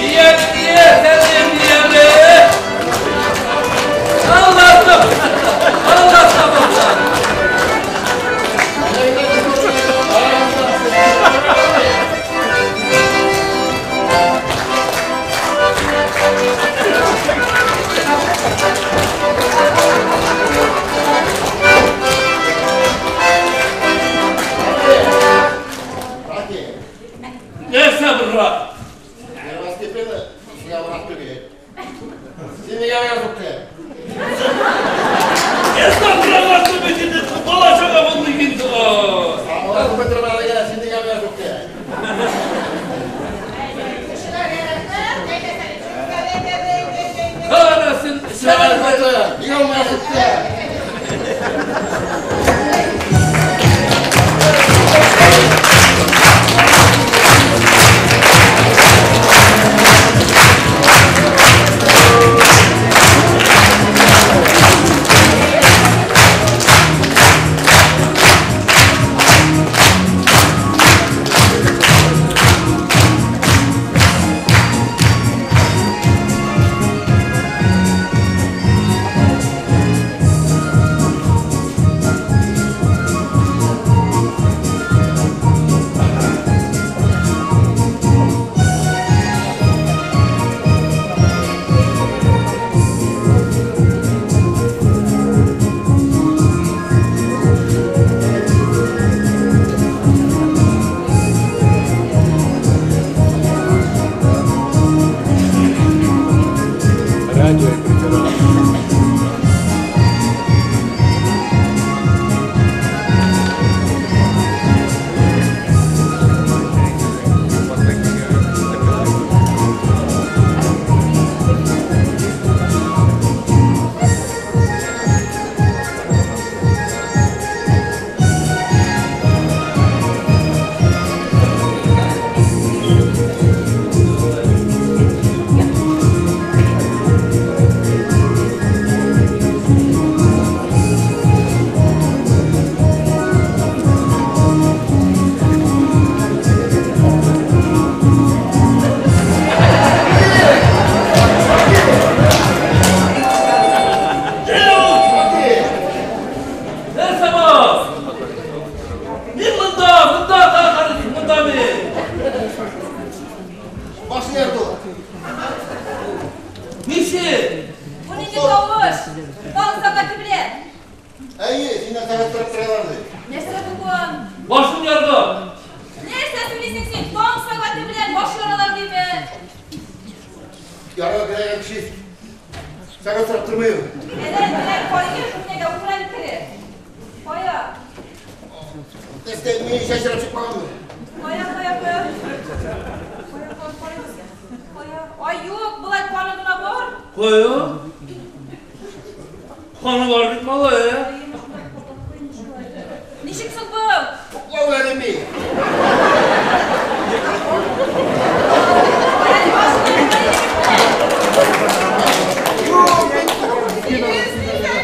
Дия, дия, сәлем, дия. Аллаһ! Аллаһ! Рати, Нәрсә бу? первостепенно сиңа враг түгел. Син нигә миңа суктың? Estağfurullah бит инде бала чага булды инде. Алла бетермә әлегә, син нигә миңа суктың? Кешеләр ярата, әйдә сәлим. Әйдә, әйдә, әйдә, әйдә. Кара син Син нигә миңа суктың? Радио преферанс. Нәрсә бу? Мин монда, монда, карыйсың, монда мин. Башын ярды. Ничек? Бу нинди тавыш? Таң сәгате белән. Әйе, синнән сәгать сорап торалар ди. Нәрсә булган? Башын ярды. Нәрсә сөйлисең син? Таң сәгате белән баш яралар диме? Ярга кергән кеше сәгать сорап тормый. Әнә, менә кая шуннага утыра керә. Кая? Нәрсә, мин чәчрәп чыкмаганмын. Кая, кая, кая? Кая, кая, кая? Кая? Ай, юк, болай каны гына бар. Кая? Каны бар бит малай, ә? Ничек соң бу? Уклау әле мин. Кая, башын ярган Юк, мин Син Билесеңме?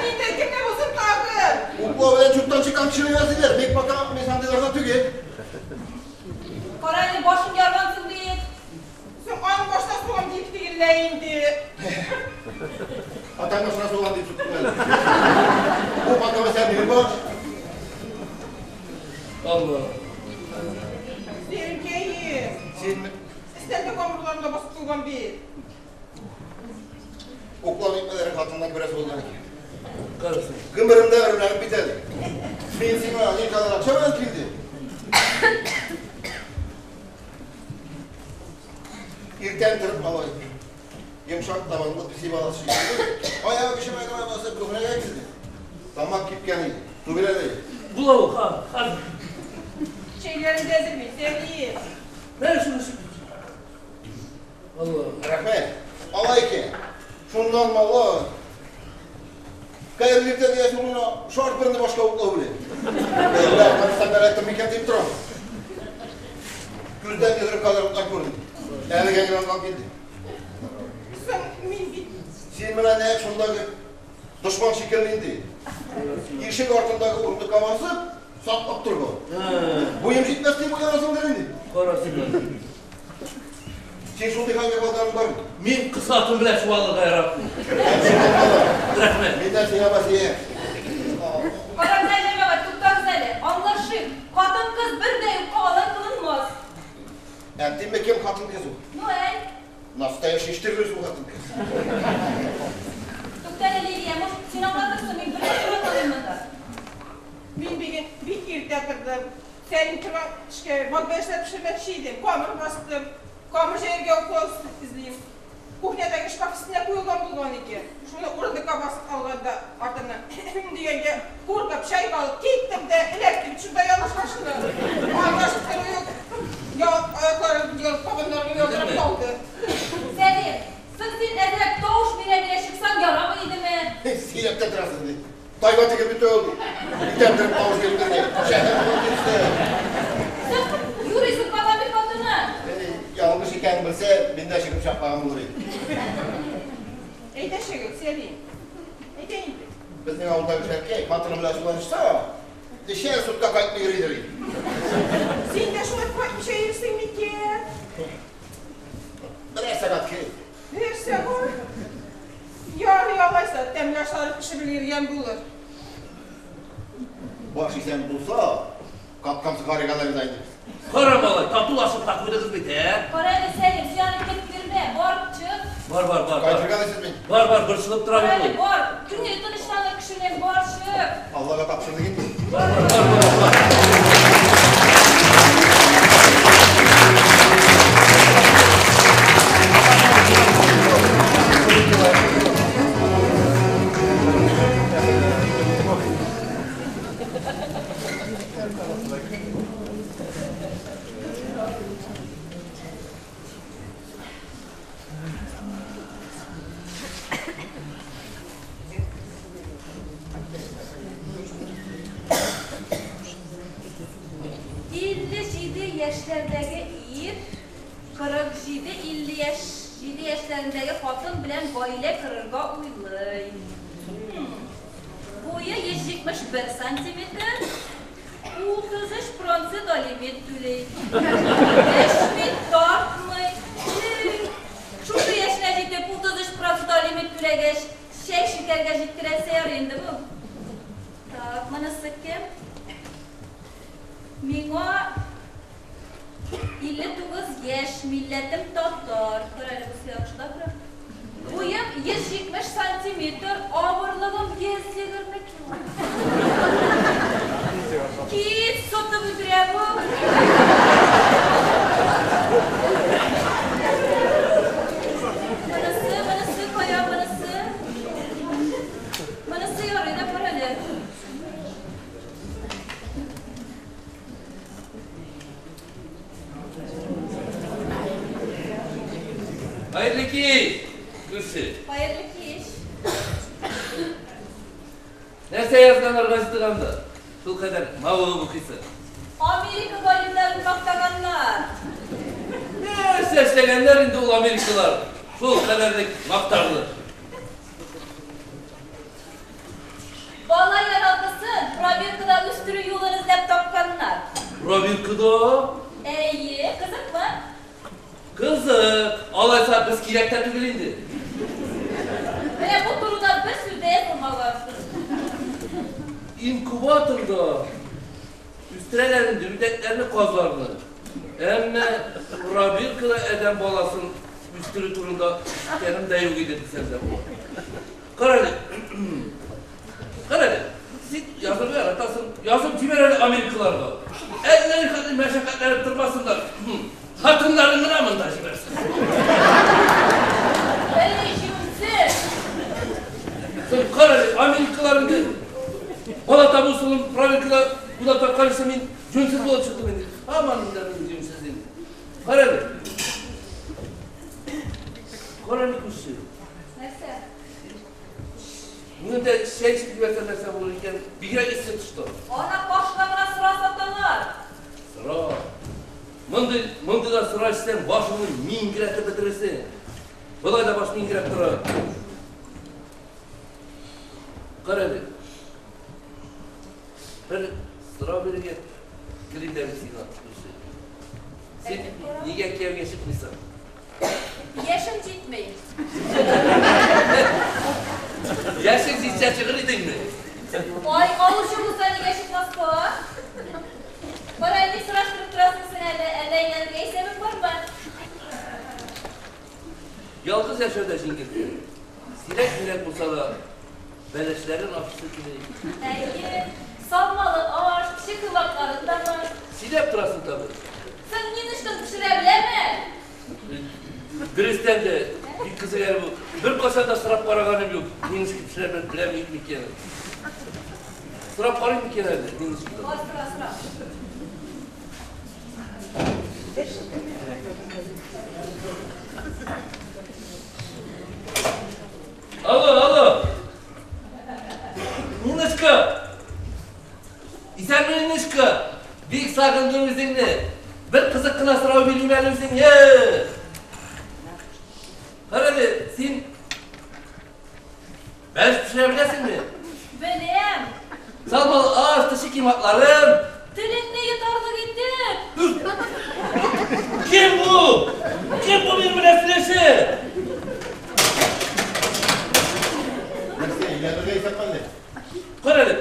инде кемне булсын тагын? Уклау белән чуттан чыккан кешене языйлар. Мин пока мин андыйлардан түгел. Кара әле, башын яргансың бит. Соң аның башына суган дип тигеллә инде. Атаң машинасы булган дип сүктем әле. Бу патша сән баш. Алла. Сәлимкәем. Син Өстәлдә камырларында басып куйган бит. Уклау итмәләрен хатыннан күрәсе булган икән. Карасын. Гомеремдә өрләнеп бит әле. Мин сиңа никадәр акча белән килдем. Иртән торып малай. Йомшак табанлы песи баласы шикелле. Аягы көчемә генә басып кухняга килде. Тамак кипкән иде. Су бирә әле. Була ул, ха, хәзер. Чәйләрең дә әзер бит, Сәлим. Менә шуны эчеп. Алла. Рәхмәт. Алай икән. Шуннан малай. Хәерле иртә диясең моны шарт берне башка уклау белән. Әллә Афганистанда эләктем микән дип торам. Күздән йөдереп кадәр утлар күрдем. Әлегә генә аңлап килде. Соң мин бит Син менә нәкъ шундагы дошман шикелле инде. Ишек артындагы урындыкка басып, саклап торган. Буем җитмәс дип уйланасыңдыр инде. Карасын. Син шундый хәлгә калганың бармы? Мин кысатым белән чуалырга яратмыйм. Рәхмәт. Мин дә сиңа васыять. Карагыз әле, җәмәгать, туктагыз әле. Аңлашыйк. Хатын-кыз бер дә юкка алай кылынмас. Әттиме кем хатын-кыз ул? Ну, әй. Настоящий штирлиц ул хатын-кыз. Тукта әле, Лилия, может, син аңлатырсың, мин бер дә аңламыйм монда. Мин бүген бик иртә тордым. Сәлим торган эшкә матбаа эшләп пешермәкче идем. Камыр бастым. Камыр җәяргә уклау эзлим. Кухнядагы шкаф өстенә куелган булган икән. Шуны урындыкка басып алганда артымнан дигәнгә куркып чайкалып киттем дә эләктем шунда ялгыш башына. Аңлашып тору юк. Я аякларым табаннарым ялтырап калды. Сәлим, соң син әзрәк тавыш бирә-бирә чыксаң ярамый идеме? Сөйләп тә торасың ди. Тайга тегеп бит ул. Иртән торып тавыш биреп торды. Шәһәр булып китте. Соң юри сукмаган бит хатыны. Ялгыш икәнен белсә, мин дә чыгып чапмаган булыр идем. Әйдә чыгып, Сәлим. Әйдә инде. Безнең авылдагы Шәркәй хатыны белән ачуланышса, ничә сутка кайтмый йөридер инде. Син дә шулай кайтмыйча йөрисең микән? Берәр сәгать кит. Бер сәгать. Ярый алайса, тәмле ашлары пешереп йөргән булыр. Баш исән булса, капкам сыгарыга да инде. Кара малай, татулашып та куйдыгыз бит, ә? Кара әле, Сәлим, син аны китеп йөрмә, бар, чык. Бар, бар, бар. Кайтырга дисез мин. Бар, бар, борчылып тора Кара әле, бит ул. бар. Күңеле тынычланыр кешенең, бар, чык. Аллага тапшырдык инде. Бар, бар, бар, бар, бар. Илле җиде яшьләрдәге ир, кырык җиде илле яшь, җиде яшьләрендәге хатын белән гаилә корырга уйлый. Буе 171 сантиметр, 33% алимент түли. Эчми, тартмый. Шушы яшенә җитеп 33% алимент түләгәч, чәй шикәргә җиткерәсе ярый инде бу. Так, монысы кем? Миңа 59 яшь, милләтем татар. Кара әле, бусы яхшы да күрә. Буем 170 сантиметр, авырлыгым 120 кило. Кит, сотып үтерә бу. Монысы, монысы кая, монысы? Монысы ярый да күр әле. Хәерле кич, күрше. Хәерле кич. Нәрсә язганнар газетаганда? Шул кадәр мавыгып укыйсың. Америка галимнәрен мактаганнар. Нәрсә эшләгәннәр инде ул америкалар? Шул кадәрлек мактарлы. Бала яралгысын пробиркада үстерү юлын эзләп тапканнар. Пробиркада? Әйе, кызыкмы? Кызык. Алайса без кирәк тә түгел инде. Менә бу турыда Инкубаторда үстерәләр инде үрдәкләрне, казларны. Әмма пробиркада адәм баласын үстерү турында ишеткәнем дә юк иде дисәм дә була. Кара әле. Кара әле. Син язырга яратасың. Язып җибәр әле Америкаларга. Әллә нихәтле мәшәкатьләнеп тормасыннар. Хатыннарын гына монда җибәрсен. Әй, җүнсез! Соң кара әле, Америкалар инде бала табу ысулын пробиркада уйлап тапкан өчен мин җүнсез булып чыктым инде. Һаман инде мин җүнсез инде. Кара әле. Кара әле, күрше. Нәрсә? Бүген дә чәй эчеп җибәрсәм нәрсә булыр икән? Бигрәк эссе тышта. Ана башына гына сыра саталар. Сыра. Мондый, мондый да сыра эчсәң, башыңны миңгерәтеп бетерерсең. Болай да баш миңгерәп тора. Кара әле. Бер сорау бирергә телим дә мин сиңа, күрше. Син нигә кияүгә чыкмыйсың? Яшем җитми. Яшең җитсә чыгыр идеңме? Ай, алучы булса нигә чыкмаска? Кара, ни сораштырып торасың син әле? Әллә өйләнергә исәбең бармы? Ялгыз яшәү дә җиңел. Сирәк-мирәк булса да, бәлешләрен ашыйсы килә. Әйе, салмалы аш, кеше коймакларын да бар. Сөйләп торасың тагы. Соң Ниночкаң пешерә беләме? Дөрестән дә, бик кызык әле бу. Беркайчан да сорап караганым юк. Ниночка пешерә беләме микән? Сорап карыйм микән әле Ниночкадан? Бар, сора, сора. Алло, алло. Ниночка! Исәнме, Ниночка? Бик сагындым үзеңне. Бер кызык кына сорау бирим әле үзеңә. Кара әле, син бәлеш пешерә беләсеңме? Беләм. Салмалы аш, төче кыйматларын. Телеңне йотарлык итеп. Кем бу? Кем бу минем белән сөйләшә? Нәрсә, өйләнергә исәп әллә? Кара әле.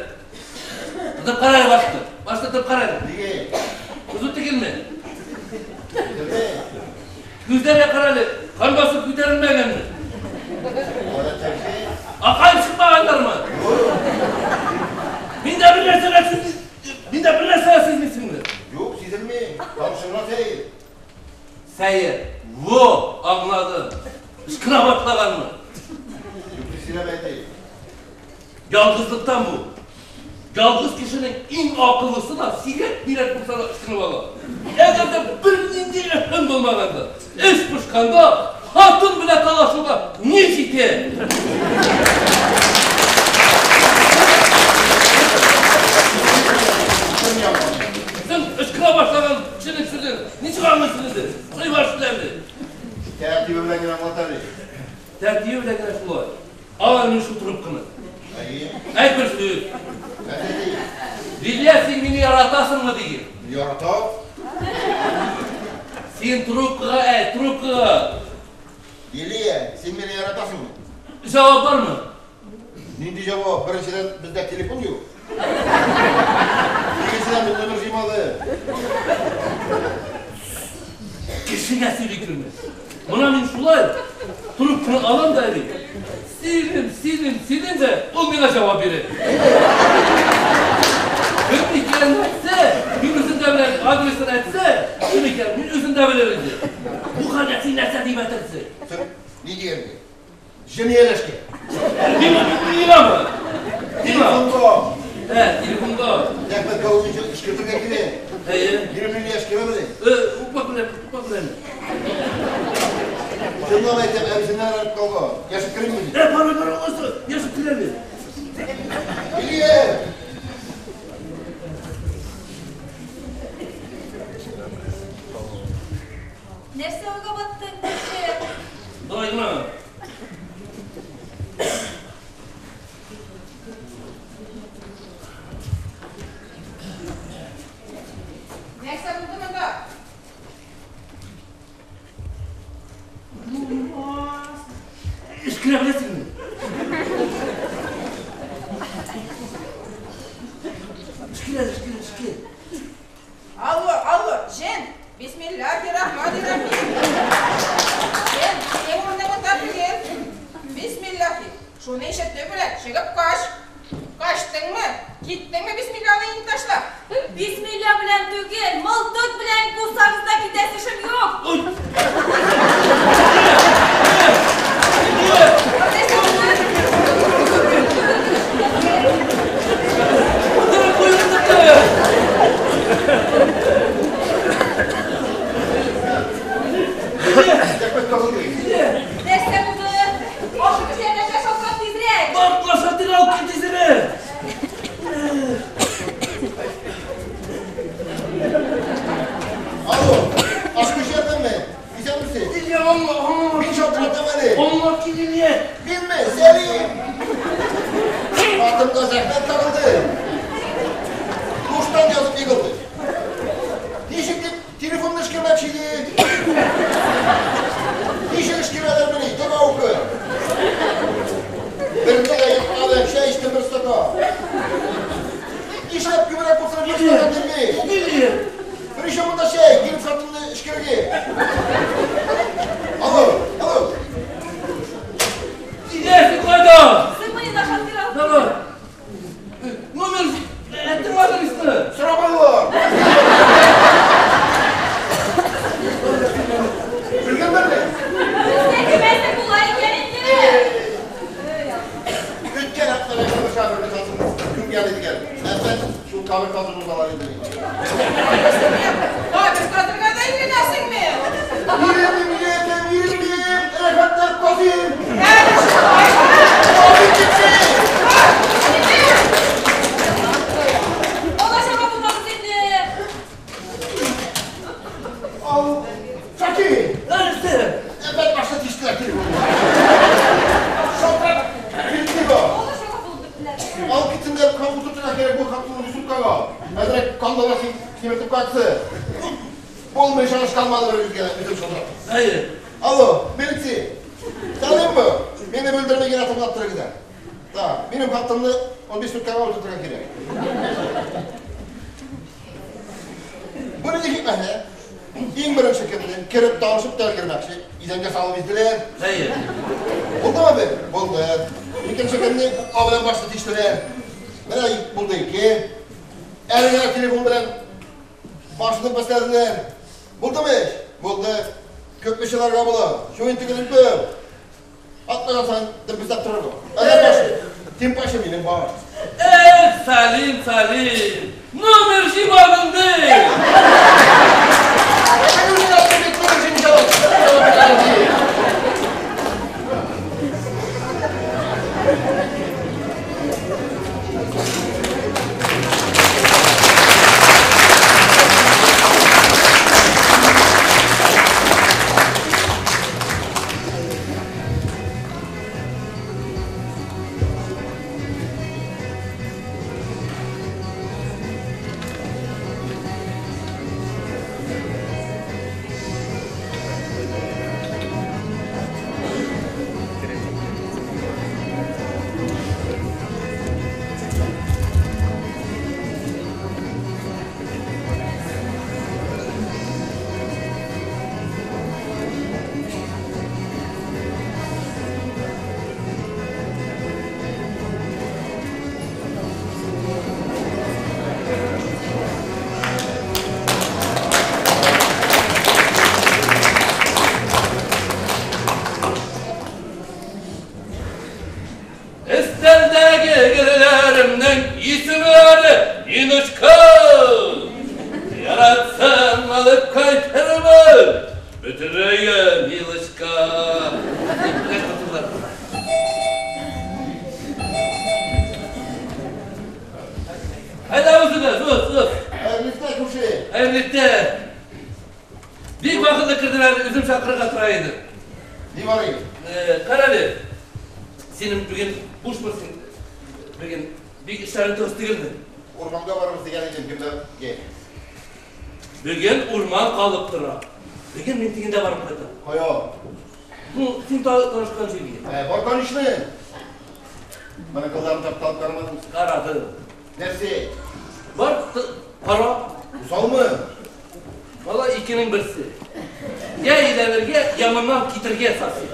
Тотып кара әле башны. Башны тотып кара әле. Нигә? Кызу түгелме? Өйләнә. Күзләргә кара әле. Кан басып күтәрелмәгәнме? Гадәттәгечә. Акаеп чыкмаганнармы? Мин дә бер нәрсәгә сиз, мин дә бер нәрсәгә сизмисеңме? Юк, сизелми. Тавышыңнан сәер. Сәер. Во, аңладым. Ышкына башлаганмы? Юк, дип сөйләмә әти. Ялгызлыктан бу. Ялгыз кешенең иң акыллысы да сирәк-мирәк булса да ышкынып ала. Әгәр дә бернинди эшең булмаганда, эш пошканда, хатын белән талашуга ни җитә? Син ышкына башлаган кешенең сүзен ничек аңлыйсың инде? Сыйфат беләнме? Тәртибе белән генә аңлата бит. Тәртибе белән генә шулай. Ал әле шул трубканы. Әйе. Әйт бер сүз. Нәрсә ди? Лилия, син мине яратасыңмы диген. Яратам. Син трубкага әйт, трубкага. Лилия, син мине яратасыңмы? Җавап бармы? Нинди җавап? Беренчедән, бездә телефон юк. Икенчедән, мин номер җыймады. Кешегә сөйли күрмә. Мона мин шулай трубканы алам да әле. Сөйлим, сөйлим, сөйлим дә, ул миңа җавап бирә. Кем икәнен әйтсә, мин үзем дә беләм, адресын әйтсә, кем икән, мин үзем дә белер инде. Бу хәлдә син нәрсә дип әйтерсең? Ни дигәнне? Җинаятьләшкән. Миңа, миңамы? Миңа. Телефонга. Ә, телефонга. Рәхмәт Галумович эшкәртергә килә. Әйе. Егерме мең яшь керәме? Упа белән, упа белән. Чынлап әйтәм, әбисеннән арып калган. Яшеп керимме? Ә, бара, бара, алайса, яшеп керәме? Илья! Нәрсә уйга баттың, күрше? Давай, гына. Нәрсә булды монда? Эшкерә беләсеңме? Хатынга зәхмәт кагылды. Душтан язып егылды. Ничек дип телефонны эшкәрмәкче иде. Ничек эшкәрәләр мени, дога укы. Берне дә йокмады, чәй эчте бер стакан. Нишләп күбрәк булсын бер стакан бирми? Причем монда чәй, килеп хатынны эшкәргә. Алло, алло. Киләсең кайда? Сымыйны ашаттыра. Давай. Номер әйттең адресны. Сорамадылар. Белгәннәрме? Бездә кемәсе була икән инде. Үткән атнада кабер шабыр хатын кем geldi дигән. Әфән шул кабер казып узалар иде. Кабер казырга да өйрәнәсеңме? Йөрим, йөрим, йөрим, рәхәтләп казыйм. Әле шулай. Казыйм китте. Алашага булмагыз инде. Ал, Шакир. Нәрсә? Әфән башта тиштеләр телефонны. Шалтырап китте бу. Алашага булып беттеләр. Ал китсеннәр, кан утыртырга кирәк бу хатынны суткага. Әзрәк кандала симертеп кайтсы. Булмый ышаныч калмады бер үзгә, үзем шалтырап. Әйе. Алло, милиция. Сәлимме? Мине бүлдермәй генә тыңлап торыгыз. Так, минем хатынны 15 суткага утыртырга кирәк. Бу нинди хикмәт, ә? Иң беренче көнне кереп танышып та өлгермәкче, идәнгә салып изделәр. Әйе. Булдымы бер? Булды. Икенче көнне укка белән башны тиштеләр. Менә булды ике. Әле генә телефон белән башны песләделәр. Булдымы эш? Булды. Күпме чыгарга була? Шуын тегелеп бер. Атлаган сайын дөмпесләп торырга. Әле башы. Тимпашы минем бар. Эх, Сәлим, Сәлим. Номер җыймадың ди. Мин үзем әйттем бит, номер җыймыйча алып. Өстәлдәге гөлләремнең исемнәре Ниночка. Яратсаң алып кайтырмын. Бөтенләйгә, Милочка. Дип матурлар. Әйдә үзегез, уз, уз. Хәерле күрше. Хәерле. Бик вакытлы кердем әле, үзем чакырырга тора идем. Ни бар инде? Кара әле, синең бүген бушмы син? Бүген бик эшләрең дөрес түгелме? Урманга барабыз дигән идем, кемдә? Бүген урман калып тора. Бүген мин тегендә барып кайтам. Кая? Ну, син танышкан җиргә. Бар, конечно. Менә кызларны тапталып карамадың. Карадым. Нәрсә? Бар, кара. Усалмы? Бала икенең берсе. Я өйләнергә, я моннан китергә совсем.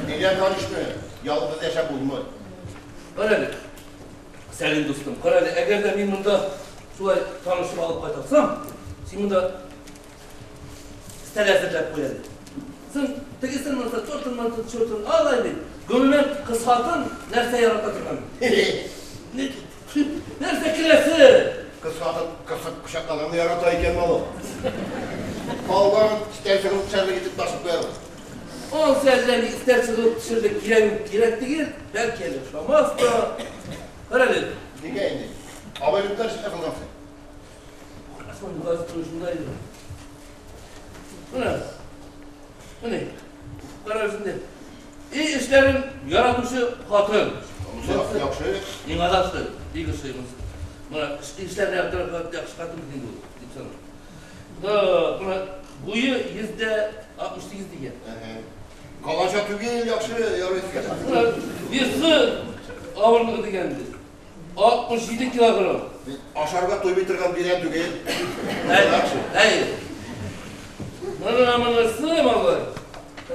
Нигә, конечно? Ялгыз яшәп булмый. Кара әле, Сәлим дустым, кара әле, әгәр дә мин монда шулай танышып алып кайтсам, син монда өстәл әзерләп куй әле. Син тегесен монысы, тортын монысы, чортын алай бит. Гомумән, кыз хатын нәрсә ярата торган? Нәрсә керәсе? Кыз хатын кысып кочаклаганны ярата икән малы. Калган өстәл чыгып төшәрлек итеп ташып куярбыз. Ул сәлдән өстәл чыгып төшерлек кирәк кирәк түгел, бәлки әле ошамас та. Кара әле. Нигә инде? Абайлыктар эшкә кылгансың. Осман газ шунда иде. Менә. Менә. Кара шунда. И эшләрен яратучы хатын. Анысы Яхшы. Миңа да ошый, бик ошый монысы. Менә эшләрне яктырып яхшы хатын бит инде ул, дип саныйм. Да, менә буе 168 дигән. Каланча түгел, яхшы, ярый сезгә. Весы авырлыгы дигән инде. 67 килограмм. Ашарга туймый торган бирә түгел. Әй. Менә монысы, малай.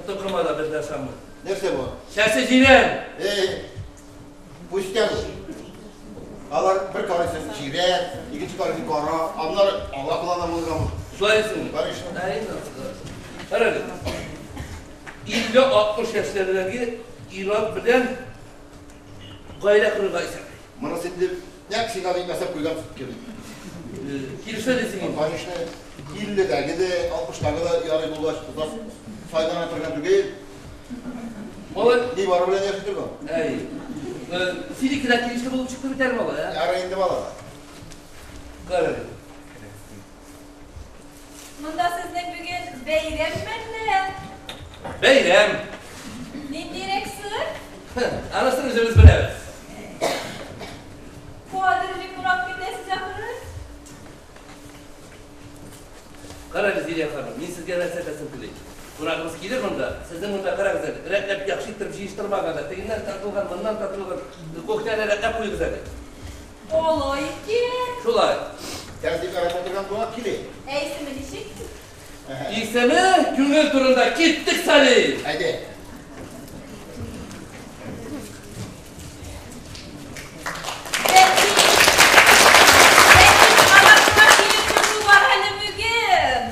Токымада бездә ашамый. Нәрсә бу? Чәче җирән. Эй, пустяк. Алар бер карыйсың җирән, икенче карыйсың кара, аннары ала кылана булган. Шулай дисеңме? Конечно. Әй, кара әле. 50-60 яшьләрдәге ир-ат белән гаилә корырга исәп. Монысы инде нәкъ сиңа дип ясап куйган кебек. Килешә дисең инде. Конечно, 50-дәге дә, 60-тагы да ярый булгач, озак сайлана торган түгел. Малай, Ни бары белән яши торган. әй. Синеке дә килешле булып чыкты бит әле, малай, ә? Ярый инде бала. Кара әле. Монда сезнең бүген бәйрәм мәллә? Бәйрәм. Ниндирәк сыр? Анысын үзебез беләбез. Кадерле кунак китәсез ахры? Кара әле, Зилия ханым, мин сезгә нәрсә әйтәсем килә. Кунагыбыз килер монда, сезнең монда карагыз әле, рәтләп яхшы иттереп җыештырмаган да, тегеннән тартылган, моннан тартылган, кухняны рәтләп куегыз әле. Алай икән. Шулай. Тәртип ярата торган кунак килә. Ә исеме ничек? Исеме күңел турында киттек, Салих. Әйдә. Бәлки, бәлки аңа кунак килеп чыгу бар әле бүген.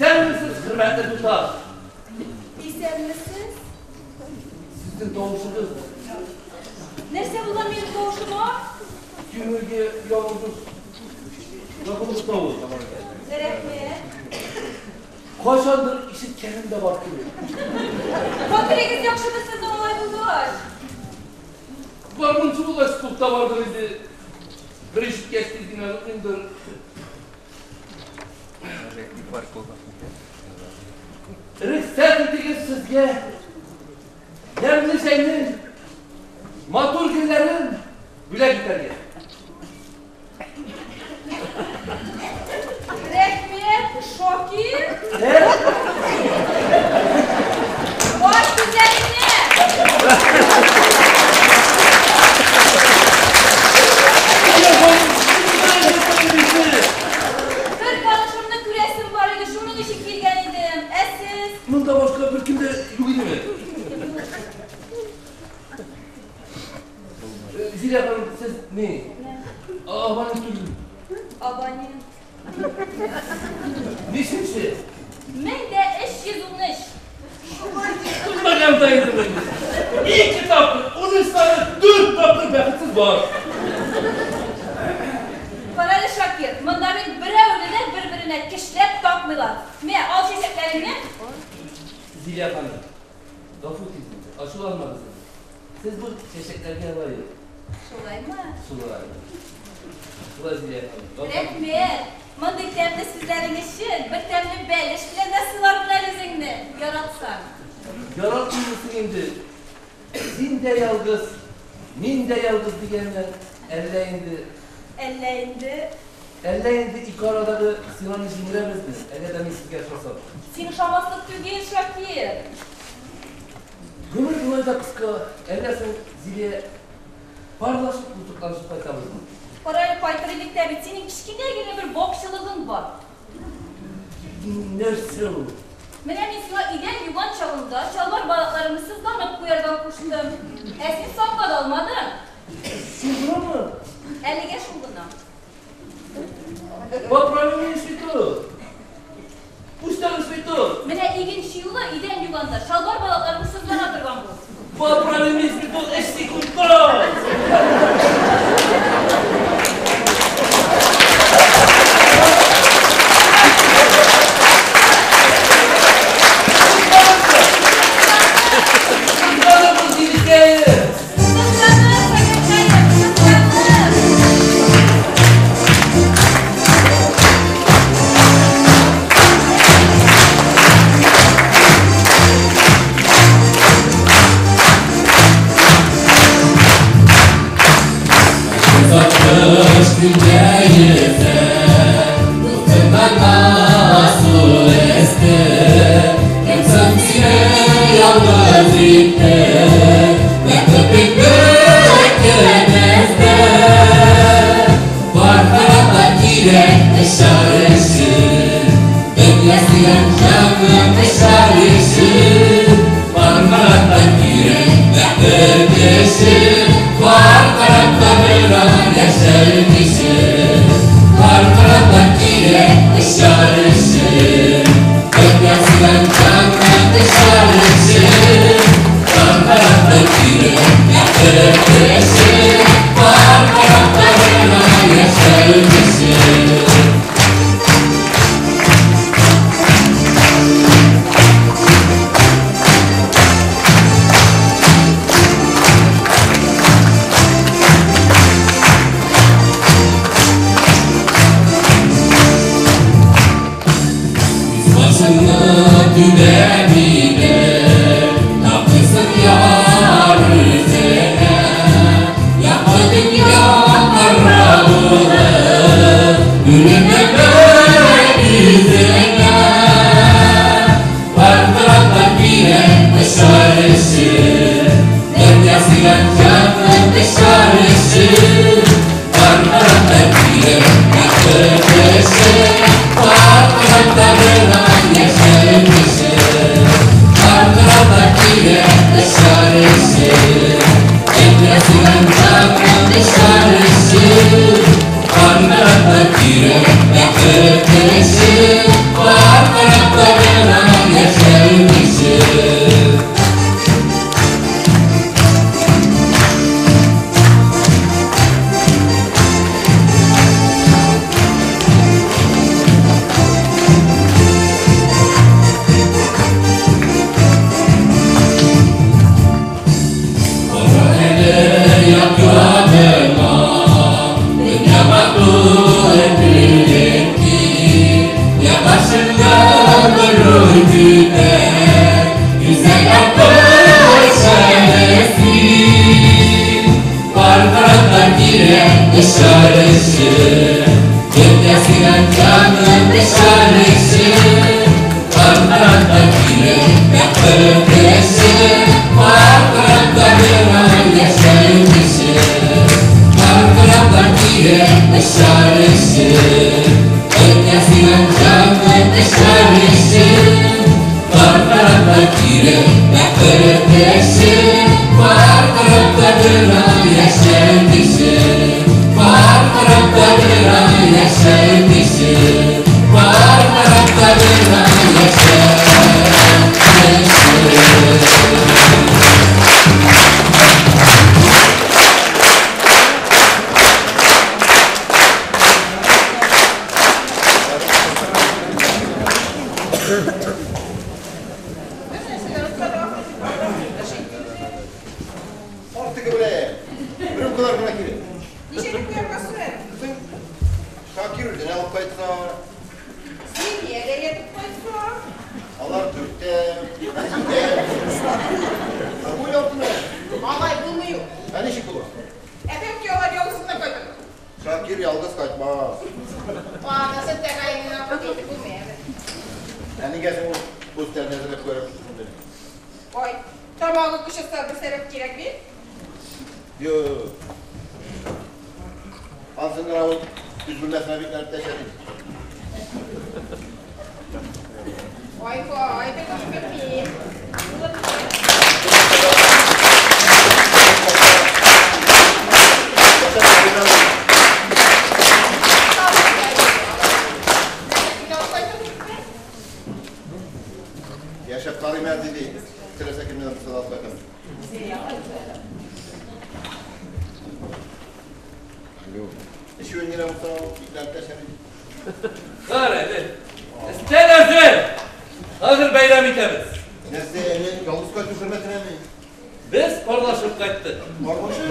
Исәнмесез, хөрмәтле дуслар. Исәнмесез? Сезнең тавышыгыз Нәрсә булган минем тавышыма? күңелгә ягымсыз. Ягымсыз тавыш. Рәхмәт. Кайчандыр ишеткәнем дә бар кебек. Хәтерегез яхшымы сезнең алай булгач? Гармунчы булгач клубта бардыр инде. Бер ишеткәч тиз генә онытмыймдыр. Рөхсәт итегез сезгә ямьле җәйнең матур гөлләрен бүләк итәргә. Рәхмәт, Шакир. Ә? Баш күзләреңне. Бер танышымны күрәсем бар иде, шуның өчен килгән идем. Ә сез? Монда башка беркем дә юк идеме? Зилә ханым, сез ни? Абонент түгел. Абонент. Ничәнче? 1313. Көтмәгән дә идем инде. Ике тапкыр, 13 тане, 4 тапкыр бәхетсез бар. Карале, Шакир, монда бит берәүне дә бер-беренә кешеләп такмыйлар. Мә, ал чәчәкләреңне. Зилә ханым, гафу итегез, ачуланмагыз инде. Сез бу чәчәкләргә лаек. Шулаймы? Шулай. Шулай, Зилия ханым. Рәхмәт! Мондый тәмле сүзләрең өчен бер тәмле бәлеш белән дә сыйлармын әле үзеңне, яратсаң. Яратмыйсың инде. Син дә ялгыз, мин дә ялгыз дигәнме, әллә инде... Әллә инде... Әллә инде ике арадагы стенаны җимерәбезме, әгәр дә мин сезгә ошасам? Син ошамаслык түгел, Шакир. Гомер болай да кыска, әллә соң, Зилия, парлашып култыкланышып кайтабызмы? Кара әле, кайтыр идек тә бит, синең кечкенә генә бер вакчылыгың бар. Нәрсә ул? Менә мин сиңа идән юган чагында чалбар балакларыңны сызганып куярга куштым. Ә син саклап да алмадың. Шул гынамы? Әлегә шул гына. Поправи меня, святой! Пусть там святой! Менә икенче юлы идән юганда чалбар балакларың сызлана торган бул. Поправи меня, святой, өч секундта! Сызланыр, Шакиркаем, сызланыр! Артыгы белән. Рюмкалар гына кирәк. Ничек итеп куярга соң әле? Соң Шакир үзенә алып кайтса. Зилия дә ятып кайтса. Алар дүрттә, әтидә. Уйлап тора. Алай булмый ул. Ә ничек була? Ә бәлки алар ялгыз гына кайтыр. Шакир ялгыз кайтмас. Анысы тәгаен артык әйтеп булмый әле. Ә нигә соң ул өстәлне әзерләп куярга шунда? Ой, тамагы кычытса бер сәбәп кирәк бит. Юк. Ансын гына ул үз бүлмәсенә бикләнеп тә эчә бит. Ай-һай, бер баш белмим. Яшәп карыйм әле, диде. Теләсә кемнән булса да алып кайтам. Алло. Эчүен генә булса, ул бикләнеп тә эчә бит. Кара әле. Өстәл әзер. Хәзер бәйрәм итәбез. Нәрсә, әле ялгыз кайту хөрмәтенәме? Без парлашып кайттык. Парлашып?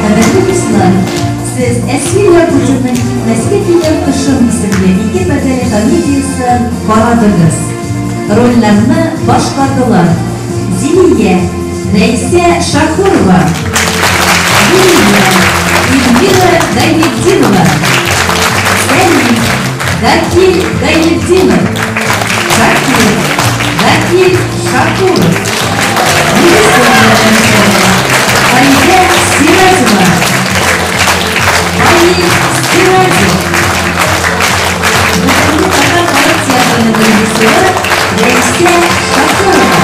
Кадерле дуслар, сез Әсфир Якутинның Китмәскә килгән кошым исемле ике пәрдәле комедиясен карадыгыз. Рольләрне башкардылар: Зилия, Рәйсә Шакурова, Лилия, Эльмира Гайнетдинова, Сәлим, Гакил Гайнетдинов, Шакир, Гакил Шакуров, режиссер ярдәмчеләре, Фәридә Сираҗева, Фаил Сираҗев. Бүгенге татар халык театрының режиссеры Рәйсә Шакурова.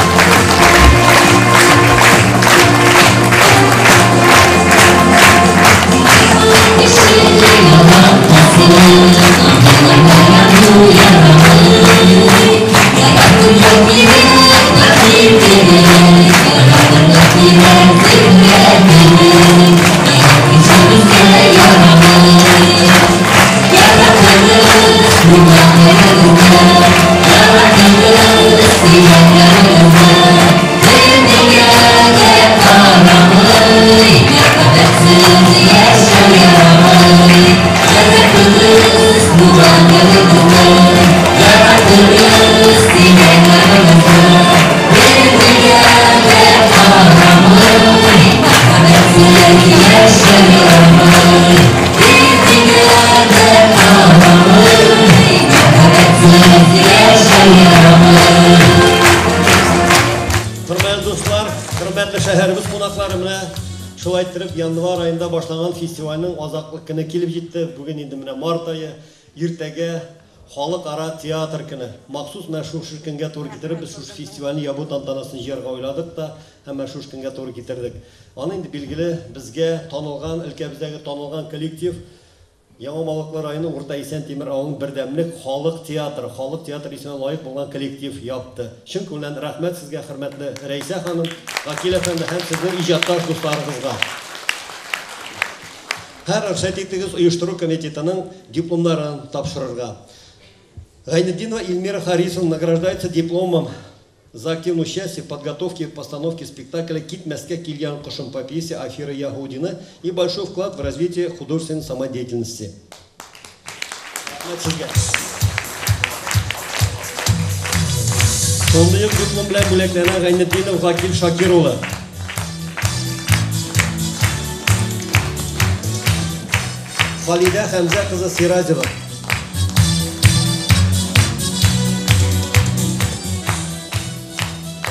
Хөрмәтле дуслар, хөрмәтле шәһәребез кунаклары, менә шулай иттереп январь аенда башланган фестивальнең азаклык көне килеп җитте. Бүген инде менә март ае, иртәгә халыкара театр көне. Махсус менә шушы көнгә туры китереп без шушы фестивальне ябу тантанасын җыярга уйладык та һәм менә шушы көнгә туры китердек. Аны инде билгеле безгә танылган, өлкәбездәге танылган коллектив Яңа Малыклы районы Урта Исән-Тимер авылының Бердәмлек халык театры, халык театры исеменә лаек булган коллектив япты. Чын күңелдән рәхмәт сезгә, хөрмәтле Рәйсә ханым, Гакил әфәнде һәм сезнең иҗатташ дусларыгызга. Һәр рөхсәт итегез оештыру комитетының дипломнарын тапшырырга. Гайнетдинова Эльмира Харисовна награждается дипломом за активное участие в подготовке и постановке спектакля «Китмәскә килгән кошым» по пьесе Афира Яһудина и большой вклад в развитие художественной самодеятельности. Рәхмәт сезгә. Шундый ук диплом белән бүләкләнә Гайнетдинов Гакил Шакир улы. Халидә Хәмзә кызы Сиразева.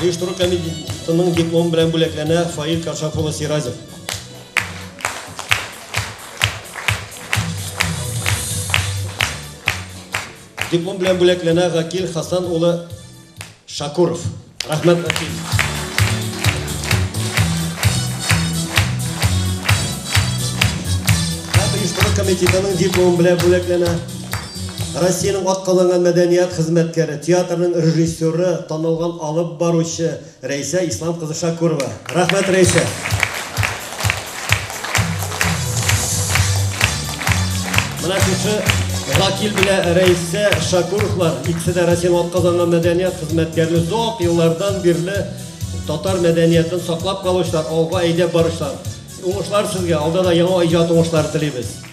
Оештыру комитетының диплом белән бүләкләнә Фаил Кашаф улы Сиразев. Диплом белән бүләкләнә Гакил Хасан улы Шакуров. Рәхмәт, Гакил. Һәм оештыру комитетының дипломы белән бүләкләнә Россиянең атказанган мәдәният хезмәткәре, театрның режиссеры, танылган алып баручы Рәйсә Ислам кызы Шакурова. Рәхмәт, Рәйсә. Менә шушы Гакил белән Рәйсә Шакуровлар, икесе дә Россиянең атказанган мәдәният хезмәткәре, озак еллардан бирле татар мәдәниятен саклап калучылар, алга әйдәп баручылар. Уңышлар сезгә, алда да яңа иҗат уңышлары телибез.